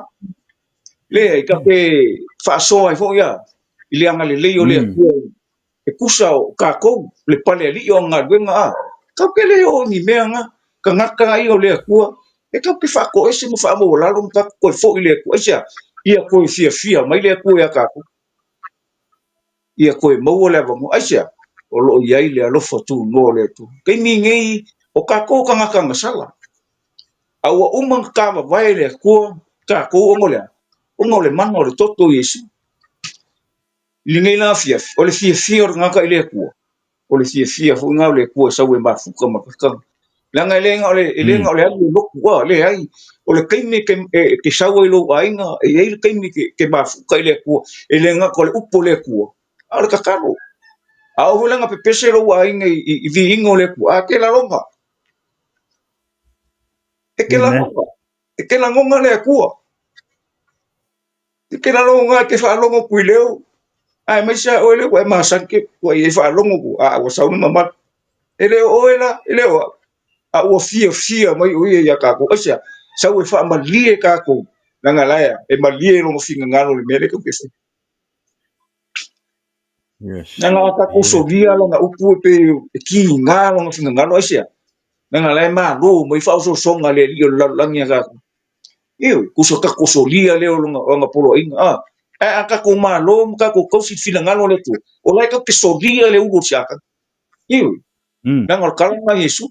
Leai, ta te faasoa ai foi ia i le agalelei o le Atua e tusa o tatou le pale alii o ana galuega a. Tatou te le oo i ni mea na, tagata ia o le Atua e tatou te faatoese ma faamaualalo ma tatou toe foi i le Atua. Aisea? Ia toe fiafia mai le Atua ia tatou. Ia toe maua le avanoa. Aisea? O lo o i ai le alofa tunoa o le Atua. Taimi nei, o tatou tagata agasala, a ua uma ona tavavae e le Atua tatou ona o le a? Ona o le mana o le toto o Iesu. I lenei la afiafi, o le fiafia o le tagata i le Atua, o le fiafia foi lena o le Atua e sau e mafuta ma kakama. Leaga e le na o le, e le na o le alu i le lotu, a, leai. O le taimi e te, e te sau ai i lou aiga, e i ai le taimi e te mafuta i le Atua, e le gata o le upu o le Atua, a o le tatalo. A oo foi la ina pepese lou aiga i viiga o le Atua, a e te lagona. E te lagona. E te lagona le Atua. E te lagona e te faalogo atu i leo, aemaise lava oe lea ua e masani ke ua e faalogo atu, a ua sau le mamalu. E le o oe la, e le o au, a ua fiafia mai o ia ia tatou. Aisea? Sau e faamalie tatou, leaga la e malie lona finagalo i le mea lea tatou te faia. Yes. Leaga a tatou solia lana upu e pei e kiga lona finagalo, aisea? Leaga la e malo mai faaosoosoga a le alii o le lalolagi ia tatou. Ioe, tusa tatou solia lea o lona, lana poloaiga, a. Ae a tatou malo ma tatou tausi i le finagalo o le Atua, o la e tatou te solia le ulu o le siata. Ioe, leaga o le tala lena a Iesu,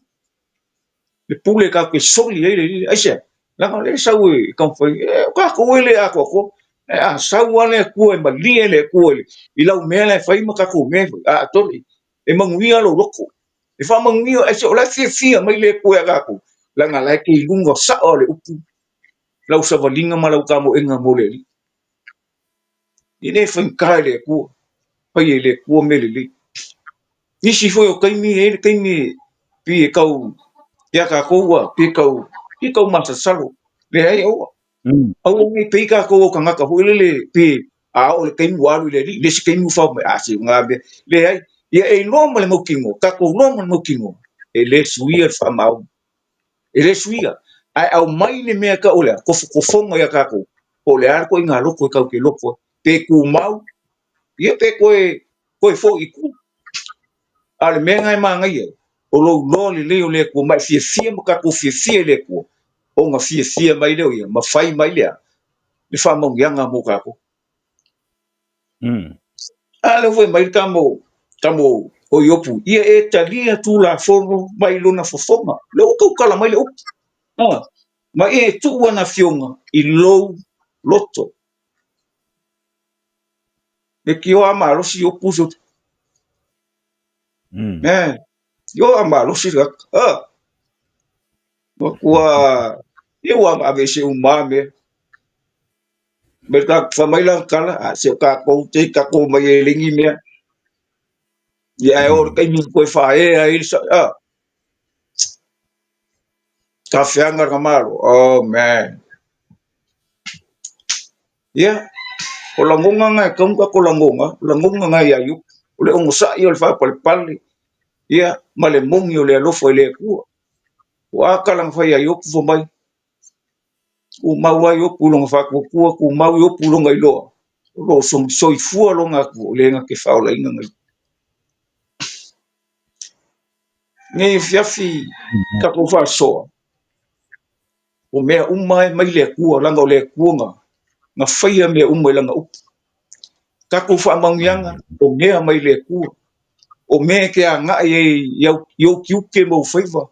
le pule tatou te soli ai le alii. Aisea? Leaga o lea e sau e taumafai, e, o tatou e le atoatoa. Ae a sau lava le Atua e malie le Atua i lau mea la e fai ma tatou mea e fai, a tole, e manuia lou loto. E faamanuia, aisea? O la e fiafia mai le Atua ia tatou, leaga o la e te i luga sao o le upu, lau savaliga ma lau tamoega mo le Alii. E le faigata i le Atua, fai e le Atua mea lelei. Nisi foi o taimi, e i ai le taimi pei e tau ia tatou ua pei e tau, pei e tau masalosalo. Leai, aua. Aua ne i pei tatou o tagata foi lele pe a oo i le taimi ua alu i le alii, le isi taimi ua fau mai, a se uga mea. Leai, ia e iloa ma le mautinoa, tatou iloa ma le mautinoa, e le suia le faamaoni. E le suia. Ae aumai le mea tau o le a? Tofotofoga ia tatou, po o le a le ituaiga loto e tatou te loto ai. Pe tumau, ia pe toe, toe foi i tua. A o le mea lena e manaia, o lou iloa lelei o le Atua, ma e fiafia ma tatou fiafia i le Atua, ona fiafia mai lea o Ia, ma fai mai le a? Le faamanuiaga mo tatou. A lea foi mai le tama tama o Iopu, ia e talia Tulafono mai lona fofoga. Lea ua tautala mai le upu. Ah, ma ia e tuu ana afioga i lou loto. Le tio a malosi Iopu so. Eh, tio a malosi le Ah. Ua ia ua aveese uma mea. Mai ka fai mai lana tala, a se o tatou te tatou mai e le ni mea. Ia ae oo i le taimi na toe faaea ai le a, tafeaga le malo. Oh man. Ia, o lagona na e tatau ona tatou lagona, o lagona na ia Iopu, o le onosai o le faapalepale, ia, ma le moni o le alofa i le Atua. Ua a tala na fai ia Iopu fai mai, Tumau ai Iopu i lona faatuatua, tumau Iopu i lona iloa, o lo o soifua lona Atua, o le na te faaolaina nei. Nei afiafi tatou faasoa, o mea uma e mai le Atua, leaga o le Atua na faia mea uma i lana upu. Tatou faamanuiaga, o mea mai le Atua, o mea e te agai ai i ou tiute ma ou faiva,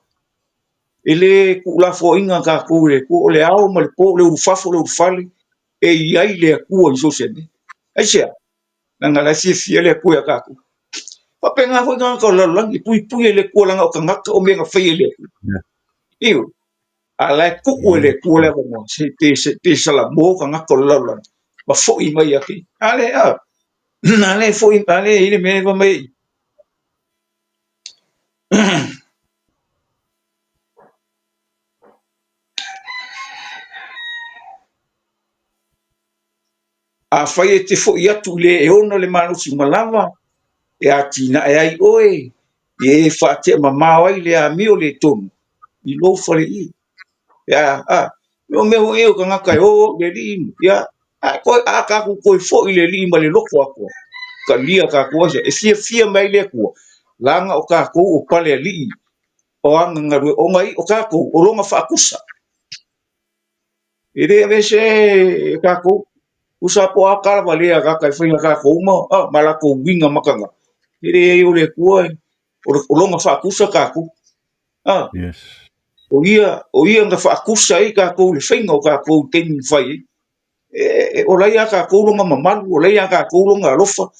E le tuulafoaiina tatou e le Atua, o le ao ma le po, o le ulufafo o le ulufale, e i ai le Atua i so o se mea. Aisea? Leaga o la e fiafia le Atua ia tatou. Faapena foi tagata o le lalolagi, e puipui e le Atua leaga o tagata o mea na faia e le Atua. Ioe. A o la e tuu e le Atua le avanoa se pe, se pe salamo tagata o le lalolagi ma foi mai ia te ia. A lea, a, a lea e foi, a lea e i ai le mea e fai mai ai. Afai e te foi atu i le e ona le malosi uma lava, e atinae ai oe, ia e faatea mamao ai le amio le tonu i lou faleie. Ia, a, o mea foi ia o tagata e o i le alii, ia, a, toe, a tatou toe foi i le alii ma le loto atoa, talia tatou aisa, e fiafia mai ai le Atua, leaga o tatou o pale alii, o aga galue, ona o tatou o lona faakusa. E le aveese e tatou, tusa po o a tala valea a tagata e fai ia tatou ma, a, ma latou uiga mataga, e leai o le Atua, o lona faakusa tatou. A, Yes. o ia, o ia na faakusa ai tatou i le faiga o tatou i taimi na fai ai. E, e, o la ia tatou lona mamalu, o la ia tatou lona alofa.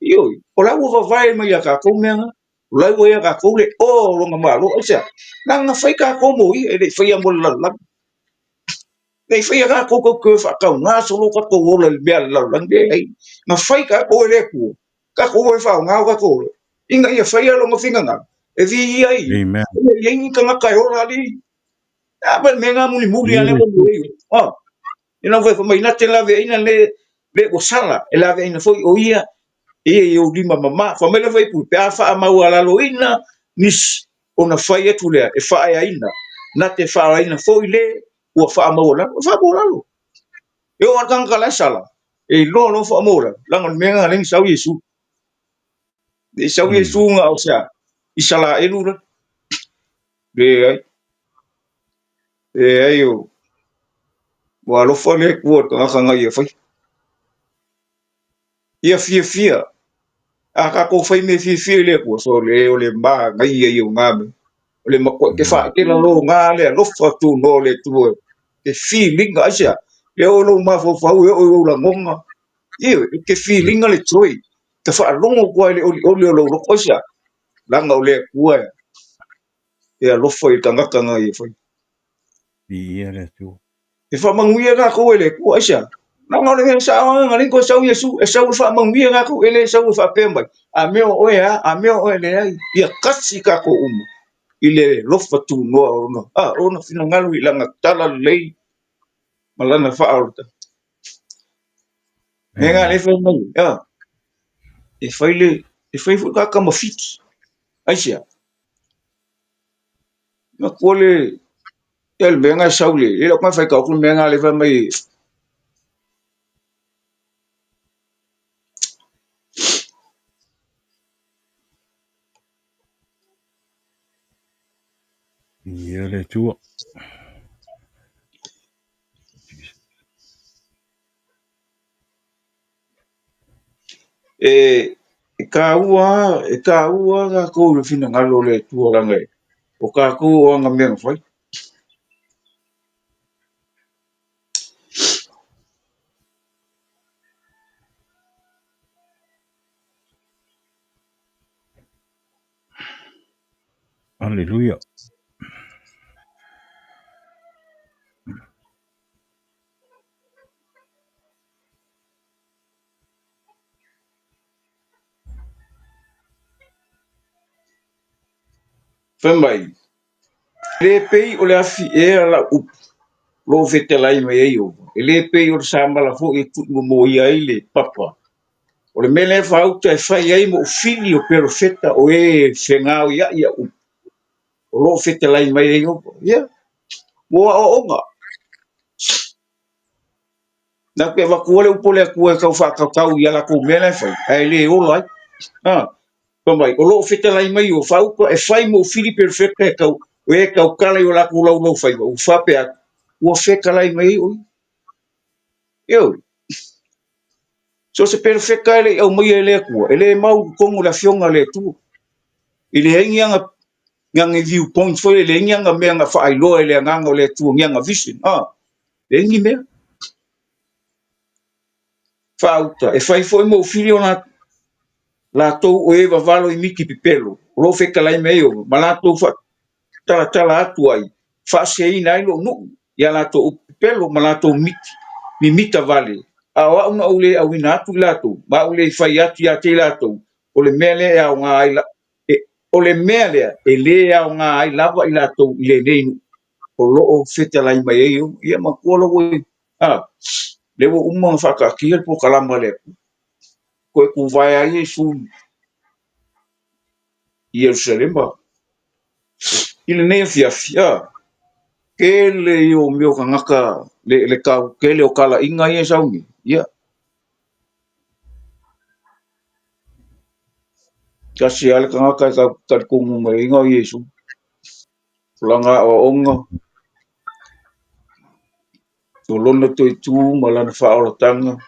Ioe, o la ua vavae mai ia tatou mea na. O la ua ia tatou le o o lona malo. Aisea? Leaga na fai tatou mo ia, e le i faia mo le lalolagi. E le i faia tatou tatou te faatauga solo tatou ola i le mea a le lalolagi. Leai, na fai tatou e le Atua tatou e faaaoga o tatou ola ina ia faia lona finagalo e viia ai ia. Amen. E leai ni tagata e ola alii. A ma le mea lena mulimuli lava lea ua mea ai. Oh. Ina ua fai mai na te laveaiina le le ua sala e laveaiina foi o ia e ia i ou lima mama. Fai mai le faipule pe a faamaualaloina nisi ona fai atu lea e faaeaina na te faaeaina foi le ua faamaualalo. E faamaualalo. E oo lava le tagata la e sala, e iloa loa faamaualalo, leaga o le mea lena lea na sau Iesu. Le i sau Iesu na o se a? Isaraelu la. Leai. Leai o ua alofa le Atua i le tagata na ia faia. Ia fiafia. A tatou fai mea fiafia i le Atua, sole o le manaia ia o na mea. O le matua te faaetela lo na le alofa tunoa o le Atua. Te filiga, aisea? E oo i lou mafaufau, e oo i ou lagona. Ioe, e te filiga le joy. Te faalogo atu lava i le olioli o lou loto, aisea? Leaga o le Atua e alofa i le tagata na ia faia. Viia le Atua. E faamanuia tatou e le Atua, aisea? Leaga o le mea sao lava na alii toe sau Iesu, e sau e faamanuia tatou, e le sau e faapea mai, a mea o oe a, a mea o oe leai. Ia kasi tatou uma i le alofa tunoa o lona, a, o lona finagalo i lana tala lelei ma lana faaolataga. Mea na le fai mai, a, e fai le, e fai foi tagata ma fiti. Aisea? Na kua le. Ia le mea na e sau le, le lau fai ka le mea na le fai mai. Ia le Atua. E e taua e taua tatou i le finagalo o le Atua leaga o tatou o ana mea na fai. Aleluia. Fai mai, E le pei o le afi ea lau upu, o lo o fetalai mai ai Ieova, e le pei o le samala foi e tuumomoia ai le papa. O le mea lea e faauta e fai ai mou fili o perofeta o e fegaoiaʻi au upu, o lo o fetalai mai ai Ieova. Ia, mo aoaoga. Na te avatua le upu a le Atua e tau faatautau i a latou mea la e fai, ae le ola ai. Ha, fai mai, o lo o fetalai mai o faauta e fai mo fili perofeta e tau, o e tautala i o latou laulau faiva, ua faapea atu, ua fetalai mai ai o ia. Ioe. So o se perofeta e le i aumaia e le Atua, e le mau i totonu o le Afioga a le Atua. E leai ni ana ni ana viewpoint foi, e leai ni ana mea na faailoa e le Agaga o le Atua, ni ana vision. Ah, leai ni mea. Faauta, e fai foi mo fili o latou o e vavalo i miti pipelo, o lo o fetalai mai ai o, ma latou faatalatala atu ai, faaseseina ai lou nuu i a latou upu pipelo ma latou miti mimita vale, a o au na ou le auina atu i latou, ma ou le fai atu ia te i latou, o le mea lea e aoga ai la, e, o le mea lea e le aoga ai lava i latou i lenei nuu o lo o fetalai mai ai o. Ia matua lou e, a, lea ua uma ona faataatia le polokalama a le Atua, toe tuvae ai Iesu i Ierusalema. I lenei afiafi, a, tele ia o mea o tagata le, le tau tele o talaiga ia e sau nei, ia, tasi lava le tagata e tau talitonu mai ai na o Iesu. O lana aoaoga, o lona toe tu ma lana faaolataga,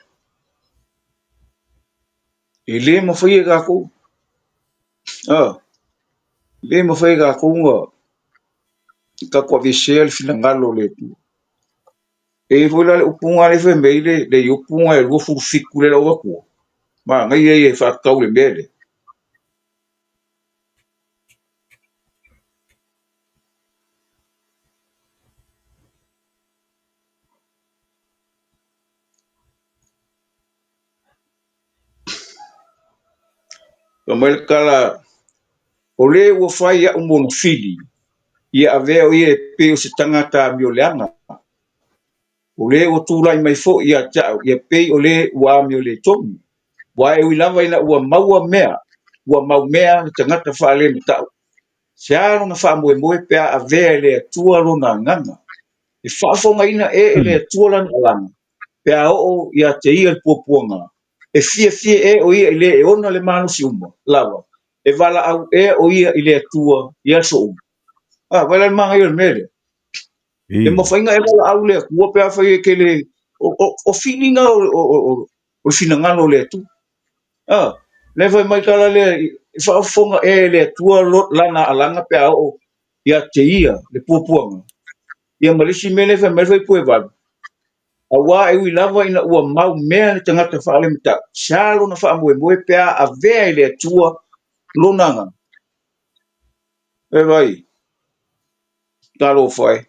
e le mafai e tatou, a, e le mafai e tatou ona tatou aveesea le finagalo o le Atua. E i ai foi la le upu lena lea e fai mai ai le Iopu lena e 27 lea o lau Atua, manaia ia e faatatau i le mea lea. Fai mai le tala, O le ua fai iaʻu mona fili, ia avea o ia e pei o se tagata amioleaga. O le ua tulai mai foi ia te au, ia pei o le ua amioletonu. Aua e ui lava ina ua maua mea, ua mau mea le tagata faalematau, se a lona faamoemoe pe a avea e le Atua lona agaga? E faafofogaina ē e le Atua lana alaga, pe a oo ia te ia le puapuaga. E fiafia ē o ia i le e ona le malosi uma lava, e valaau ē o ia i le Atua i aso uma. A, vaai la i le manaia o le mea lea. E mafai ona e valaau i le Atua pe afai e te le o filiga o le finagalo o le Atua. A, lea fai mai tala lea, e faafofoga ea e le Atua lana alaga pe a oo ia te ia le puapuaga. Ia ma le isi mea lea fai mai le Fuaiupu 8, Aua e ui lava ina ua mau mea le tagata faalematau, se a lona faamoemoe pe a avea e le Atua lona agaga? E vai, talofa e.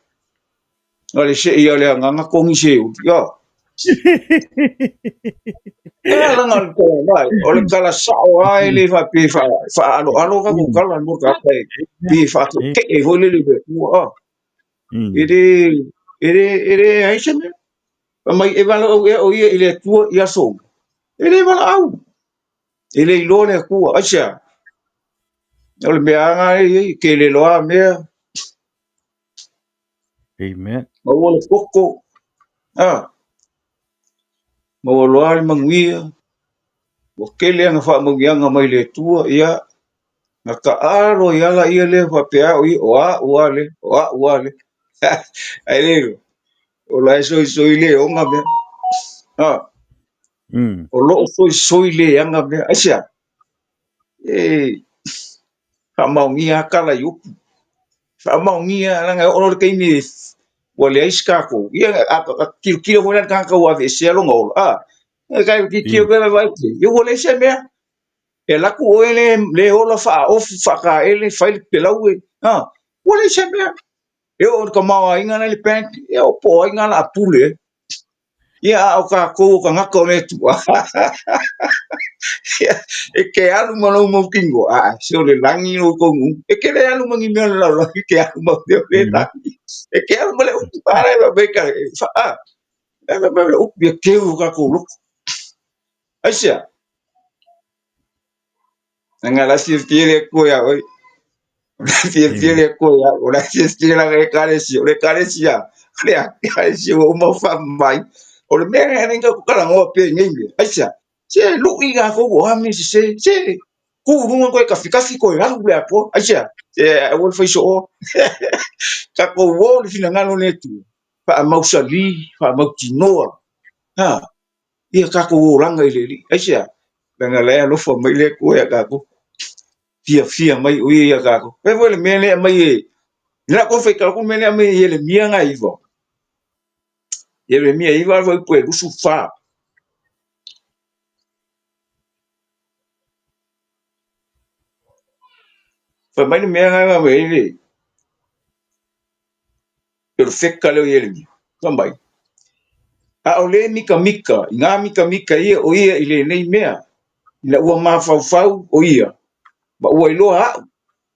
Na le sei a le agaga togi se uli. Ia. E langa le tala mai. O le tala sao lava e le faapea e faaaloalo tatou tala mo le tagata e pei e faateetee foi lele i le Atua. Ah. E le, e le, e le ai se mea. Fai mai e valaau ea o ia i le Atua i aso uma. E le valaau. E le iloa le Atua. Aisea? O le mea lava lena e i ai, tele loa mea. Amen. Maua le koko, a, maua loa le manuia, ua tele ana faamanuiaga mai le Atua, ia, na taalo ai lava ia lea faapea au ia, o au lava lea, o au lava lea. Ae le iloa, o la e soisoi le ona mea. A, o lo o soisoi le ana mea. Aisea? E faamaonia lava tala i upu. Faamaonia leaga e oo loa i le taimi ua leai se tatou. Ia, a tilotilo foi la i le tagata ua aveesea lona ola, a, e tilotilo pea vaai, ia ua leai se mea. E alu atu oe le, le ola faaofu faataele fai le pepelaue, a, ua leai se mea. E oo i le tamaoaiga la i le bank, ia po o ai na o le a pule ai. Ia, a o tatou o tagata o le Atua, ia, e te alu ma lou mautinoa, a, se o le lagi lou taunuuga. E te le alu ma ni mea o le lalolagi, e te alu ma mea o le lagi. E te alu ma le upu, a, la e fai mai ka, a, la e fai mai le upu, ia teu i o tatou loto. Aisea? Leaga la e fiafia le Atua ia oe. O la e fiafia le Atua ia au. O la e fiafia lana Ekalesia. O le Ekalesia, o le Ekalesia ua uma ona faamamaina. O le mea lea e ala ai ona tatou talanoa pea i nei mea, aisea? Se lui latou o a mea sese, se tu i luga toe tafitafi toe alu le atoa. Aisea? Se aua le fai sooa. Tatou o i le finagalo o le Atua, faamausali, faamautinoa. Ha, ia tatou olaga i le Alii. Aisea? Leaga la e alofa mai le Atua ia tatou. Fiafia mai o ia ia tatou. Fai foi le mea lea aumai e, i lau toe faitau atu le mea lea aumai e Ieremia na 9. Ieremia 9 fuaiupu e 24. Fai mai le mea na aumai ai le perofeta lea o Ieremia, fai mai, A o le mikamika i ngā mikamika ia o ia i lenei mea, ina ua mafaufau o ia, ma ua iloa a'u,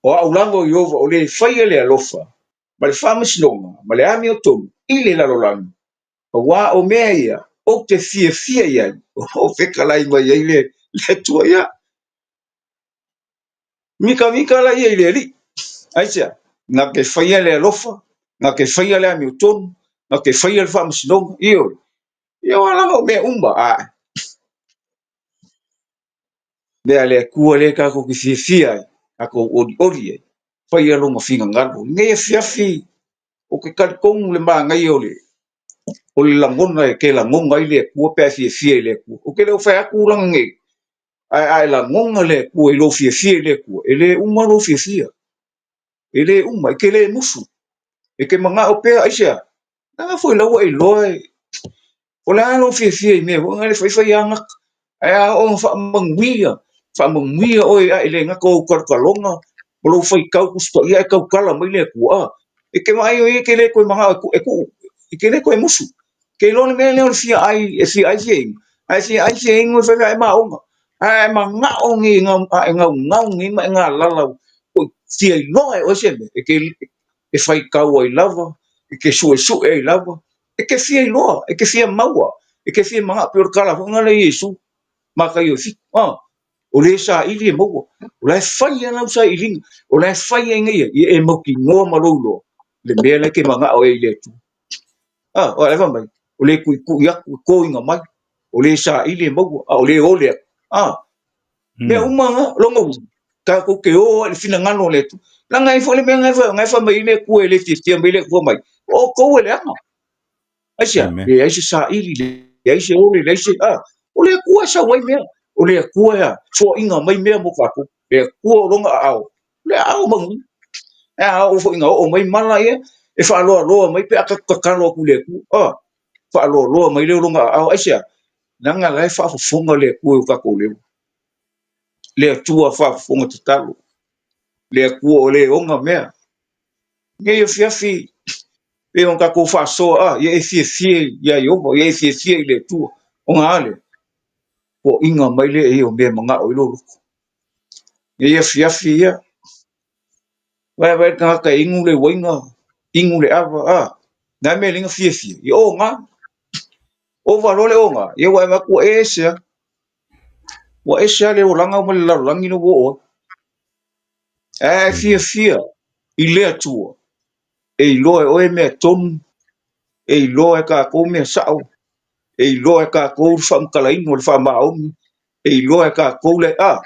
o a'u lava o Ieova o le faia le alofa, ma le faamasinoga, ma le amiotonu i le lalolagi, auā o mea ia ou te fiafia i ai, o fetalai mai ai le Atua ia. Mikamika la ia i le Alii. Aisea? Na te faia le alofa, na te faia le amiotonu, na te faia le faamasinoga. Ioe. Ia aua lava o mea uma. Ae. Mea le Atua lea tatou te fiafia ai, tatou olioli ai, faia lona finagalo. I lenei afiafi, ou te talitonu le manaia o le o le lagona e te lagona ai le Atua pe a e fiafia i le Atua. Ou te le o fai atu lana nei, ae a e lagona le Atua i lou fiafia i le Atua, e le uma lou fiafia. E le uma, e te le musu. E te manao pea, aisea? Leaga foi la ua e iloa e, o le a lou fiafia i mea foi na le faifai agata. Ae a oo ina faamanuia, faamanuia oe ae le gata o ou talotaloga ma lou faitau Tusi Paia ae tautala mai le Atua. A, e te vaai o ia e te le toe manao e tuu, e tuu, e te le toe musu. Ke iloa le mea lea o le fia ai, e fia ai fia inu, ae fia ai fia inu e fai fai ae maona. Ae manao nei a e gaugau nei ma e galala ua fia iloa e oe se mea, e te e faitau ai lava, e te suesue ai lava, e te fia iloa, e te fia maua, e te fia manao, pei o le tala foi lena a Iesu, Mataio e 7, o le saili e maua, o la e fai lava lau sailiga, o la e fai ai nei ia e mautinoa ma lou iloa le mea la e te manao ai i le Atua. A, o le fai mai, o le tuitui atu e toina mai, o le saili e maua, a o le ole atu. A, mea uma na, lona uiga, tatou te o ai i le finagalo o le Atua. Leaga e i ai foi le mea na e fai mai ai le Atua e le fiafia mai le Atua mai, o outou e leaga. Aisea? Leai se saili, leai se ole, leai se, a, o le Atua e sau ai mea, o le Atua e foaiina mai mea mo tatou. Le Atua o lona aao, le aao manuia. E a oo foi ina oo mai mala ia, e faaloaloa mai pe a tatou tatalo atu i le Atua. A, faaloaloa mai lea o lona aao. Aisea? Leaga la e faafofoga le Atua i o tatou leo. Le Atua faafofoga tatalo. Le Atua o le ona mea. Nei afiafi, pei ona tatou faasoa, a, ia e fiafia ia Ieova, ia e fiafia i le Atua. Ona a lea? Poaiga mai lea ia o mea e manao ai lou loto. Nei afiafi ia, vae vae le tagata e inu le uaina, inu le ava, a, na mea le fiafia, ia oga. Ova loa le oga, ia ua e vaai atu ua ese lava. Ua ese lava le olaga ma le lalolagi lea ua oo ai. Ae a e fiafia i le Atua, E iloa e oe mea tonu, e iloa e kākou mea sao, e iloa e kākou le faamatalaina o le faamaoni, e iloa e kākou le a,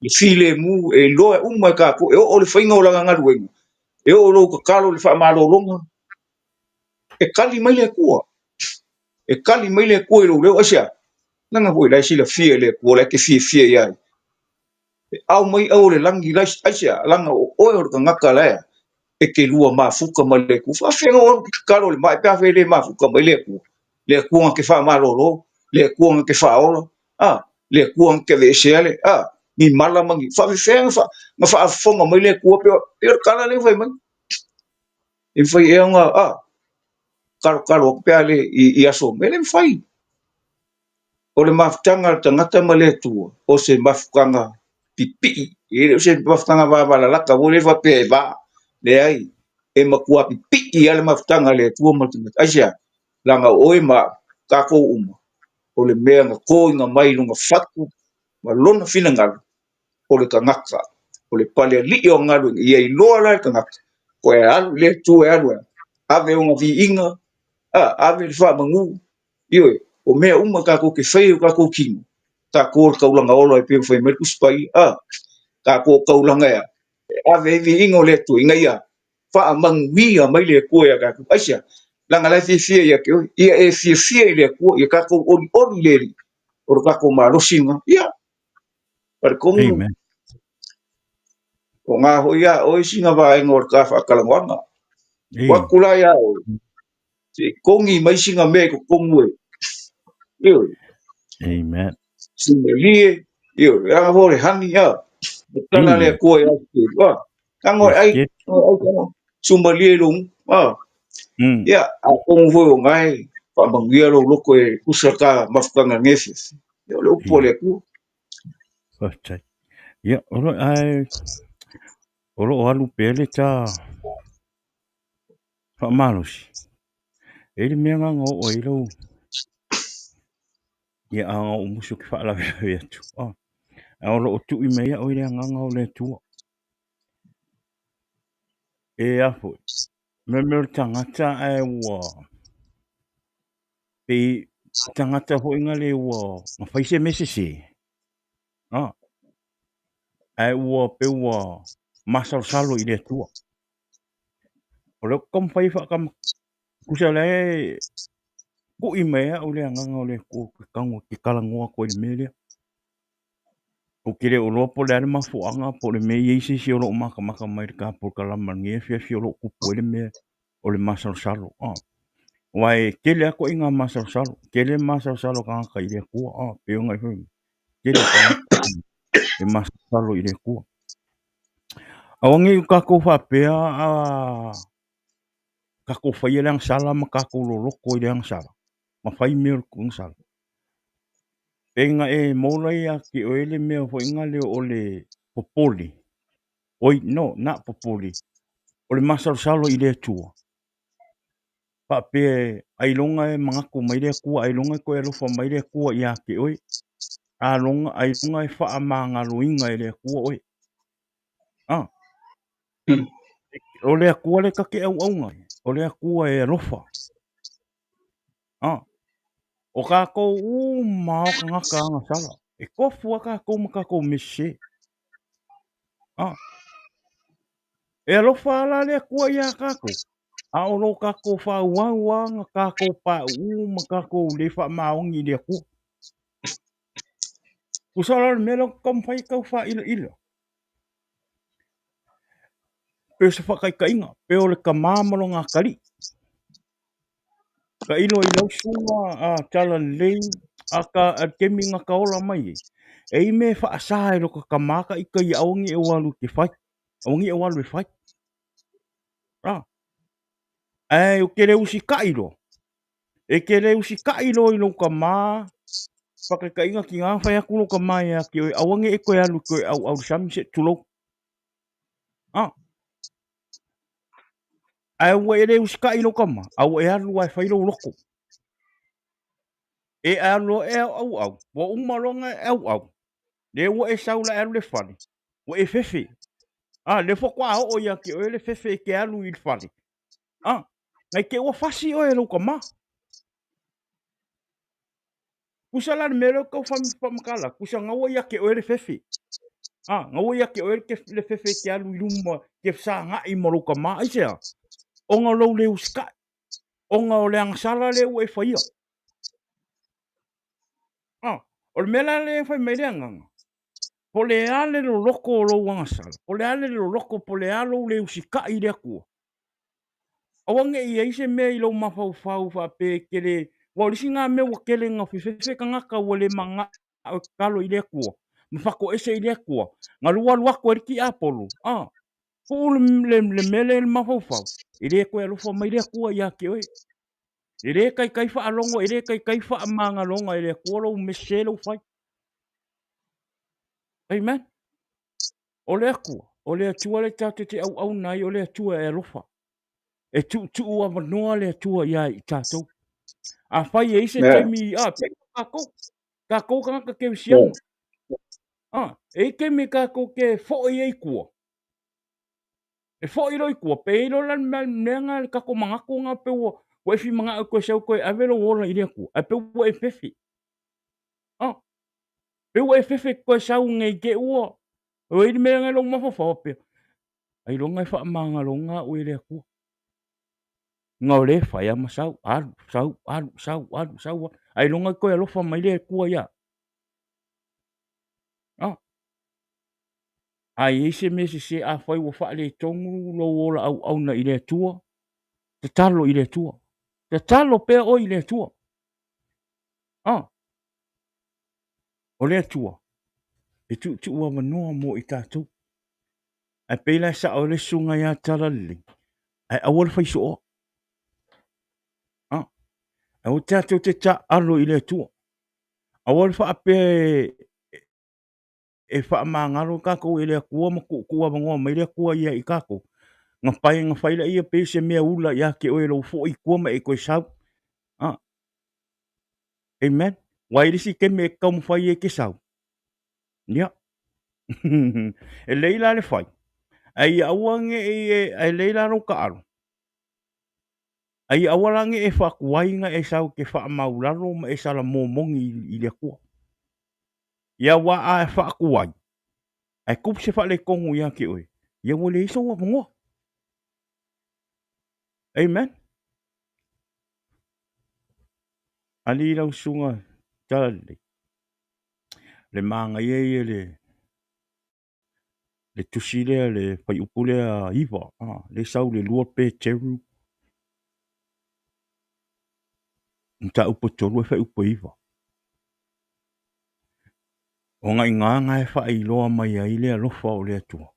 le filemu, e iloa uma e kākou, e oo le faiga o lana galuega, e oo lou tatalo i le faamalologa, e tali mai le Atua. E tali mai le Atua i lou leo, aisea? Leaga foi la e silafia e le Atua, la e te fiafia ia ia. E ao mai au o le lagi, la aisea? Leaga o oe o le tagata la e e te lua mafuta ma le Atua. Faafefea ona ou tatalo i le mai pe a fai e le mafuta mai le Atua? Le Atua na te faamalolo, le Atua na te faaola, a, le Atua na te aveesea le, a, ni mala ma ni, faafefea ona fa, na faafofoga mai le Atua pe o, pe o le tala lea na fai mai. E mafai ea ona, a, talotalo atu pe a le i, i aso uma. E le mafai. O le mafutaga a le tagata ma le Atua, o se mafutaga pipii, e le o se mafutaga vavalalata foi lea faapea e va. Leai, e matua pipii lava le mafutaga a le Atua ma le tagata. Aisea? Leaga o oe ma au, tatou uma, o le mea na toina mai lona fatu ma lona finagalo, o le tagata, o le palealii o galuega, ia iloa la e le tagata, koe alu i le Atua e alu e ave ona viiga, a, ave le faamanu, Ioe, o mea uma tatou te faia i o tatou kino, tatou o le taulaga ola e pei ona fai mai le Tusi Paia, a, tatou o taulaga e a? E ave ai viiga o le Atua ina ia faamanuia mai le Atua ia tatou. Aisea? Leaga la e fiafia ia te oe. Ia e fiafia i le Atua, ia tatou olioli i le Alii, o le tatou malosi lena. Ia, talitonu, Amen. o ngā hoi a oe sina vaega o le ta faatalanoaga. Ei. O atu la ia oe, se i kongi mai sina mea i totonu e, ioe, Amen. si malie, ioe, leaga foi o le hani, a, e tala le Atua ia te, a, tango e Yes, ai, yes. ai tango, sumalie i lou, a, ia, atonu foi o ngae, faamanuia lou loto e tusa ta mafutaga ngefe. Ia, o le upu a le Atua. Faafetai. Ia, o lo, ae, o lo o alu pea le ta faamalosi. E i ai le mea na na oo ai lau ia a na ou musu ki faalavelave atu. Oh. A o lo o tui mai au i le agaga o le Atua. E a foi. Me mea o le tagata ae ua pei tagata foi nga le ua na fai se mea sese. Ah. Ae ua pe ua masalosalo i le Atua. O lea ou te taumafai e faatama tusa o la e kuʻi mai au le agaga o le Atua ou te tago ou te talanoa atu ai i le mea lea. Ou te le o iloa po o le a le mafuaaga po o le mea e i ai se isi o lo o matamata mai i le ta polokalama i lenei afiafi o lo o tupu ai le mea o le masalosalo. Aua e tele lava ituaiga masalosalo, tele masalosalo o tagata i le Atua, pei ona e fai mai, tele tagata e masalosalo i le Atua. Aua ne i o tatou faapea a tatou faia le agasala ma tatou loloto i le agasala ma fai mea o le agasala. Pe na e mola ia te oe le mea foi lea o le popole. Oi, no, not popole. O le masalosalo i le Atua. Faapea ailoga e manatu mai le Atua, ailoga e toe alofa mai le Atua ia te oe. Aloga, ailoga e faamagaloina e le Atua oe. Ah. O le Atua le ta te auauna ai, o le Atua e alofa. Ah. O tatou uma o tagata agasala. E tofu lava tatou ma tatou mea sese. Ah. E alofa la le Atua iā tatou. A o lo tatou faaauau lava ona tatou pauu ma tatou le faamaoni i le Atua. Tusa la o le mea lea ou te taumafai e tau faailaila. Pei o se faataitaiga, pei o le tama ma lona atalii. Tailo i lau susuga a Talalelei a ta a le taimi na ta ola mai ai, e i ai mea e faasa e lota tama ta ita ia aua ne i ou alu e te fai, aua ne i ou alu e fai. A, ae ou te le usitai loa. E te le usitai loa i lou tama, faataitaiga tiga na fai atu lou tama ia te oe, aua ne i e toe alu e toe ʻauʻau i le sami se i tulou. A, ae ua e le usitai i lou tama, a ua e alu lava e fai lou loto. E alu loa e ʻauʻau, ua uma loa ona e ʻauʻau, lea ua e sau la e alu i le fale, ua e fefe. A, lea faatoa oo ia te oe le fefe e te alu i le fale. A, ngai te ua fasi oe e lou tama. Kusa la le mea lea ou te tau faamatala atu, kusa na ua ia te oe le fefe. A, na ua ia te oe le fefe e te alu i luma, te fesagai ma lou tama. Aisea? Ona o lou le usitai. Ona o le agasala lea ua e faia. A, o le mea la lea e fai mai le agaga, po o le a le loloto o lou agasala, po o le a le loloto, po o le a lou le usitai i le Atua, aua ne i i ai se mea i lou mafaufau faapea e te le... Aua o le isi lena mea ua tele ina fefefe tagata ua le manao e tatalo i le Atua ma fatoese i le Atua, na alu alu atu ai le tiapolo, a, tuu le mea lea i le mafaufau, e le toe alofa mai le Atua ia te oe. E le taitai faalogo, e le taitai faamagaloga e le Atua lou mea sese lea ua fai. Amen. O le Atua, o le Atua lea tatou te auauna ai, o le Atua e alofa. E tuutuu avanoa le Atua ia i tatou. Afai e i ai se taimi, a, pei o tatou, tatou tagata kerisiano. A, e i ai taimi tatou te foi ai i tua. E foi loa i tua, pe i ai loa la le mea lena, le tatou manatu lena pei ua e fimanao e toe sau toe ave lou ola i le Atua, ae pei ua e fefe. A, pei ua e fefe e toe sau nei te i ua i ai le mea lena i lou mafaufau faapea, ailoga e faamagaloga au e le Atua. Na o lea e fai lava ma sau, alu, sau, alu, sau, alu, sau, alu. Ailoga e toe alofa mai le Atua ia au. A, a i ai se mea sese, afai ua faaletonu lou ola auauna i le Atua, tatalo i le Atua. Tatalo pea oe i le Atua. A, o le Atua e tuutuu avanoa mo i tatou. Ae pei la e sao ai le susuga ia Talalelei, ae aua le fai sooa. A, aua tatou te taaalo i le Atua. Aua le faapea e faamagalo tatou e le Atua ma tuutuu avanoa mai le Atua ia i tatou. Na pai na fai laia pei se mea ula ia te oe lou foi i tua ma e toe sau. A. Amen. Ua i ai le isi taimi e taumafai ai e te sau. Ia. E lelei la le fai. Ae ia aua ne i e, ae lelei la lou taalo. Ae ia aua la ne i e faatuai ona e sau e te faamaulalo ma e salamomoni i le Atua. Ia aua a faatuai, ae tupu se faaletonu ia te oe, ia ua leai sou avanoa. Amen. Alii lau susuga Talalelei, le manaia ia le le tusi lea, le fuaiupu lea 9, a, lea e sau le 2 Peteru, mataupu e 3 e fuaiupu e 9. Ona i ina na e faailoa mai ai le alofa o le Atua.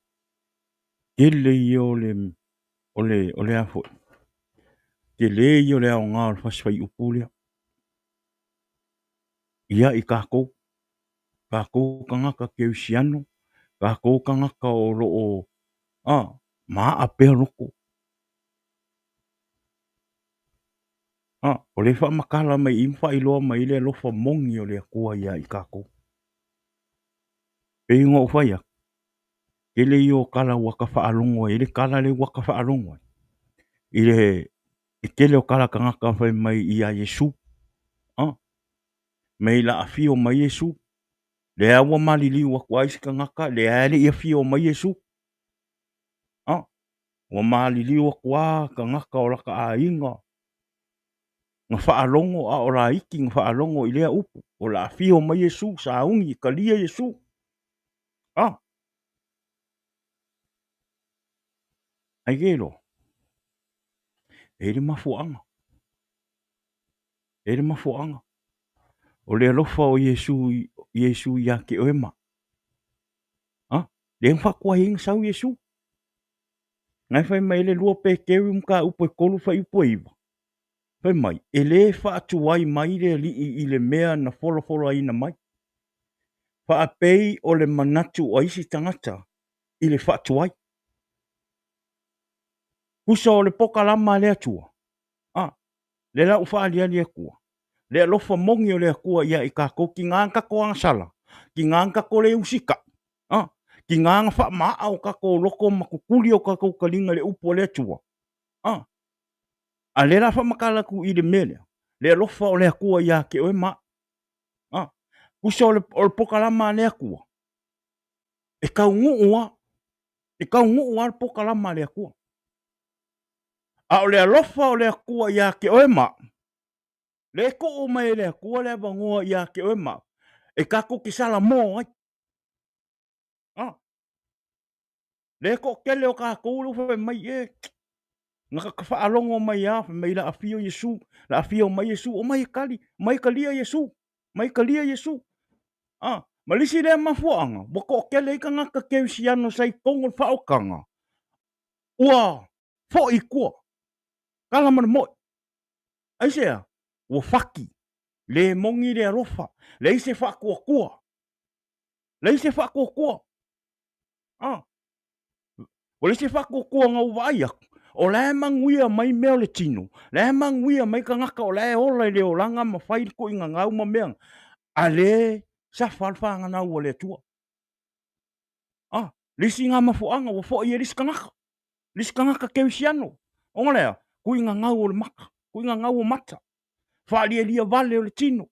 Tele ia o le, o le, o le a foi, tele ia o le aoga o le fasi fuaiupu lea. Ia i tatou, tatou tagata kerisiano, tatou tagata o lo o, a, maa pea loto. A, o lea e faamatala mai i i ma faailoa mai le alofa moni o le Atua ia i tatou. Pei ona ou fai atu, tele ia o tala ua ta faalogo ai, le tala lea ua ta faalogo ai, i le tele o tala tagata fai mai ia Iesu. A, mei la afio mai Iesu. Lea ua maliliu atu ai isi tagata, lea e le i afio mai Iesu. A, ua maliliu atu lava tagata o lata aiga na faalogo a o laiti na faalogo i lea upu, o le a afio mai Iesu, sauni, talia Iesu. A, ai ke iloa, e i ai le mafuaaga. E i ai le mafuaaga. O le alofa o Iesu, Iesu ia te oe ma. A, lea na faatuai ai na sau Iesu. Na e fai mai le 2 Peteru mataupu e 3 fuaiupu e 9. Fai mai, e le faatuai mai le Alii i le mea na folafolaina mai. Faapei o le manatu a isi tagata i le faatuai. Tusa o le pokalama a le Atua, a, lea la ua faaaliali atua, le alofa moni o le Atua ia i tatou, tiga na tatou agasala, tiga na tatou le usitai, a, tiga na faamaa o tatou loto ma tutuli o tatou taliga i le upu a le Atua, a. A lea la faamatala atu i le mea lea, le alofa o le Atua ia te oe ma au. A, tusa o le, o le pokalama a le Atua, e taunuu lava, e taunuu lava le pokalama a le Atua. A o le alofa o le Atua ia te oe ma au, lea e tuu mai e le Atua le avanoa ia te oe ma au, e tatou te salamo ai. A, lea e toatele o tatou lea ua fai mai, e, na ta faalogo mai lava, fai mai la afio Iesu, la afio mai Iesu, omai e tali, omai e talia Iesu, omai e talia Iesu. A, ma le isi lea mafuaaga, ua toatele ai tagata kerisiano sa i totonu o le faaolataga, ua foi i tua, tala ma le moi. Aisea? Ua fati, le moni le alofa, leai se faatuatua, leai se faatuatua. Ah. Ua leai se faatuatua na ou vaai atu, o la e manuia mai mea o le tino, la e manuia mai tagata o la e ola i le olaga ma fai le tuuina ma mea, a le safa le fananau a le Atua. Ah, le isi na mafuaaga ua foi e le isi tagata, le isi tagata kerisiano. Ona lea, tuuina gau o le mata, tuuina gau o mata, faalialia vale o le tino.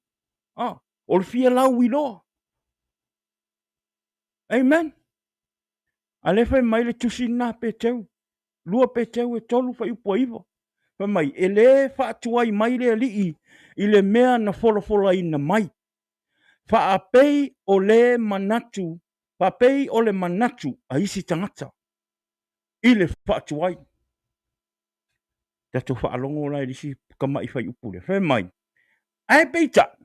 Ah, o le fia lau iloa. Amen. A lea fai mai le tusi lena Peteru, 2 Peteru e 3 fuaiupu e 9. Fai mai, e le faatuai mai le Alii i le mea na folafolaina mai. Faapei o le manatu, faapei o le manatu a isi tagata i le faatuai. Tatou faalogo la i le isi tamai fuaiupu lea. Fai mai, ae peitai,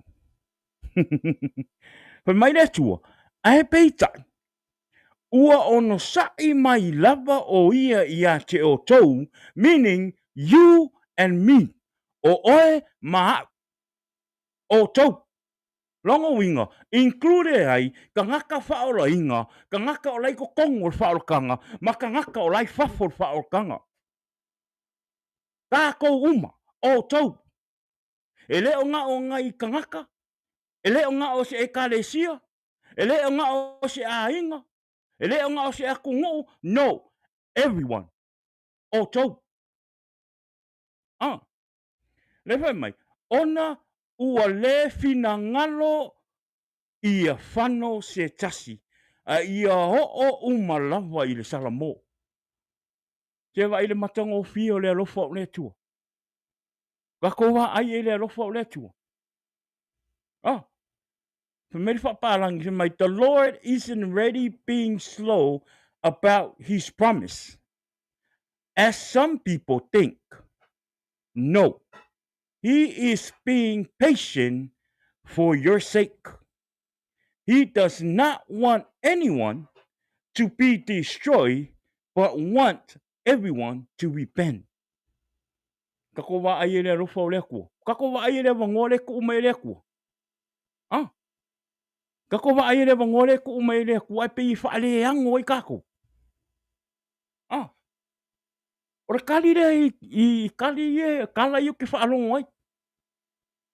fai mai le Atua, ae peitai, ua onosai mai lava o ia ia te outou, meaning you and me, o oe ma au, outou. Lona uiga, include ai tagata faaolaina, tagata o la i totonu o le faaolataga, ma tagata o la i fafo o le faaolataga. Tatou uma, outou. E le o na o nai tagata, e le o na o se ekalesia, e le o na o se aiga, e le o na o se atunuu, no, everyone, outou. Ah, le fai mai, ona ua le finagalo ia fano se tasi, a ia oo uma lava i le salamo. Se vaai le matagofie o le alofa o le Atua. Tatou vaai i le alofa o le Atua. Ah, fai mai le faapalagi, fai mai, the Lord isn't ready being slow about his promise, as some people think. No, he is being patient for your sake. He does not want anyone to be destroyed, but want everyone to repent. Tatou vaai e le alofa o le Atua. Tatou vaai e le avanoa le tuu mai e le Atua. Ah. Tatou vaai e le avanoa le tuu mai e le Atua ai pei e faaleano ai tatou. Ah. O le kali lea i, i kali ia, kala ia ou te faalogo ai.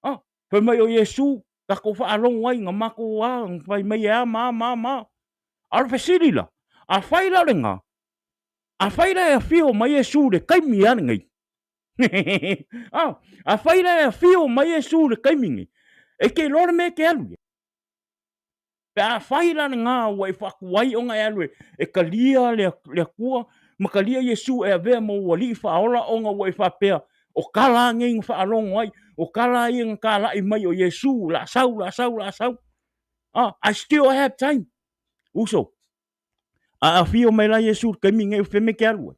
Ah, fai mai o Iesu, tatou faalogo ai, na matou a, fai mai e a ma a ma a ma a. A o le fesili la, afai la o lena, afai la e afio mai Iesu i le taimi lava lenei, ah, afai la e afio mai Iesu i le taimi lenei, e te iloa le mea e te alu i ai. Pe afai la lena ua e faatuai ona e alu e talia le Atua ma talia Iesu e avea ma ou Alii Faaola ona ua e faapea, o tala nei na faalogo ai, o tala ia na talai mai o Iesu, la sau, la sau, la sau. Ah, I still have time. Uso, a afio mai la Iesu i le taimi nei, o fea mea e te alu ai?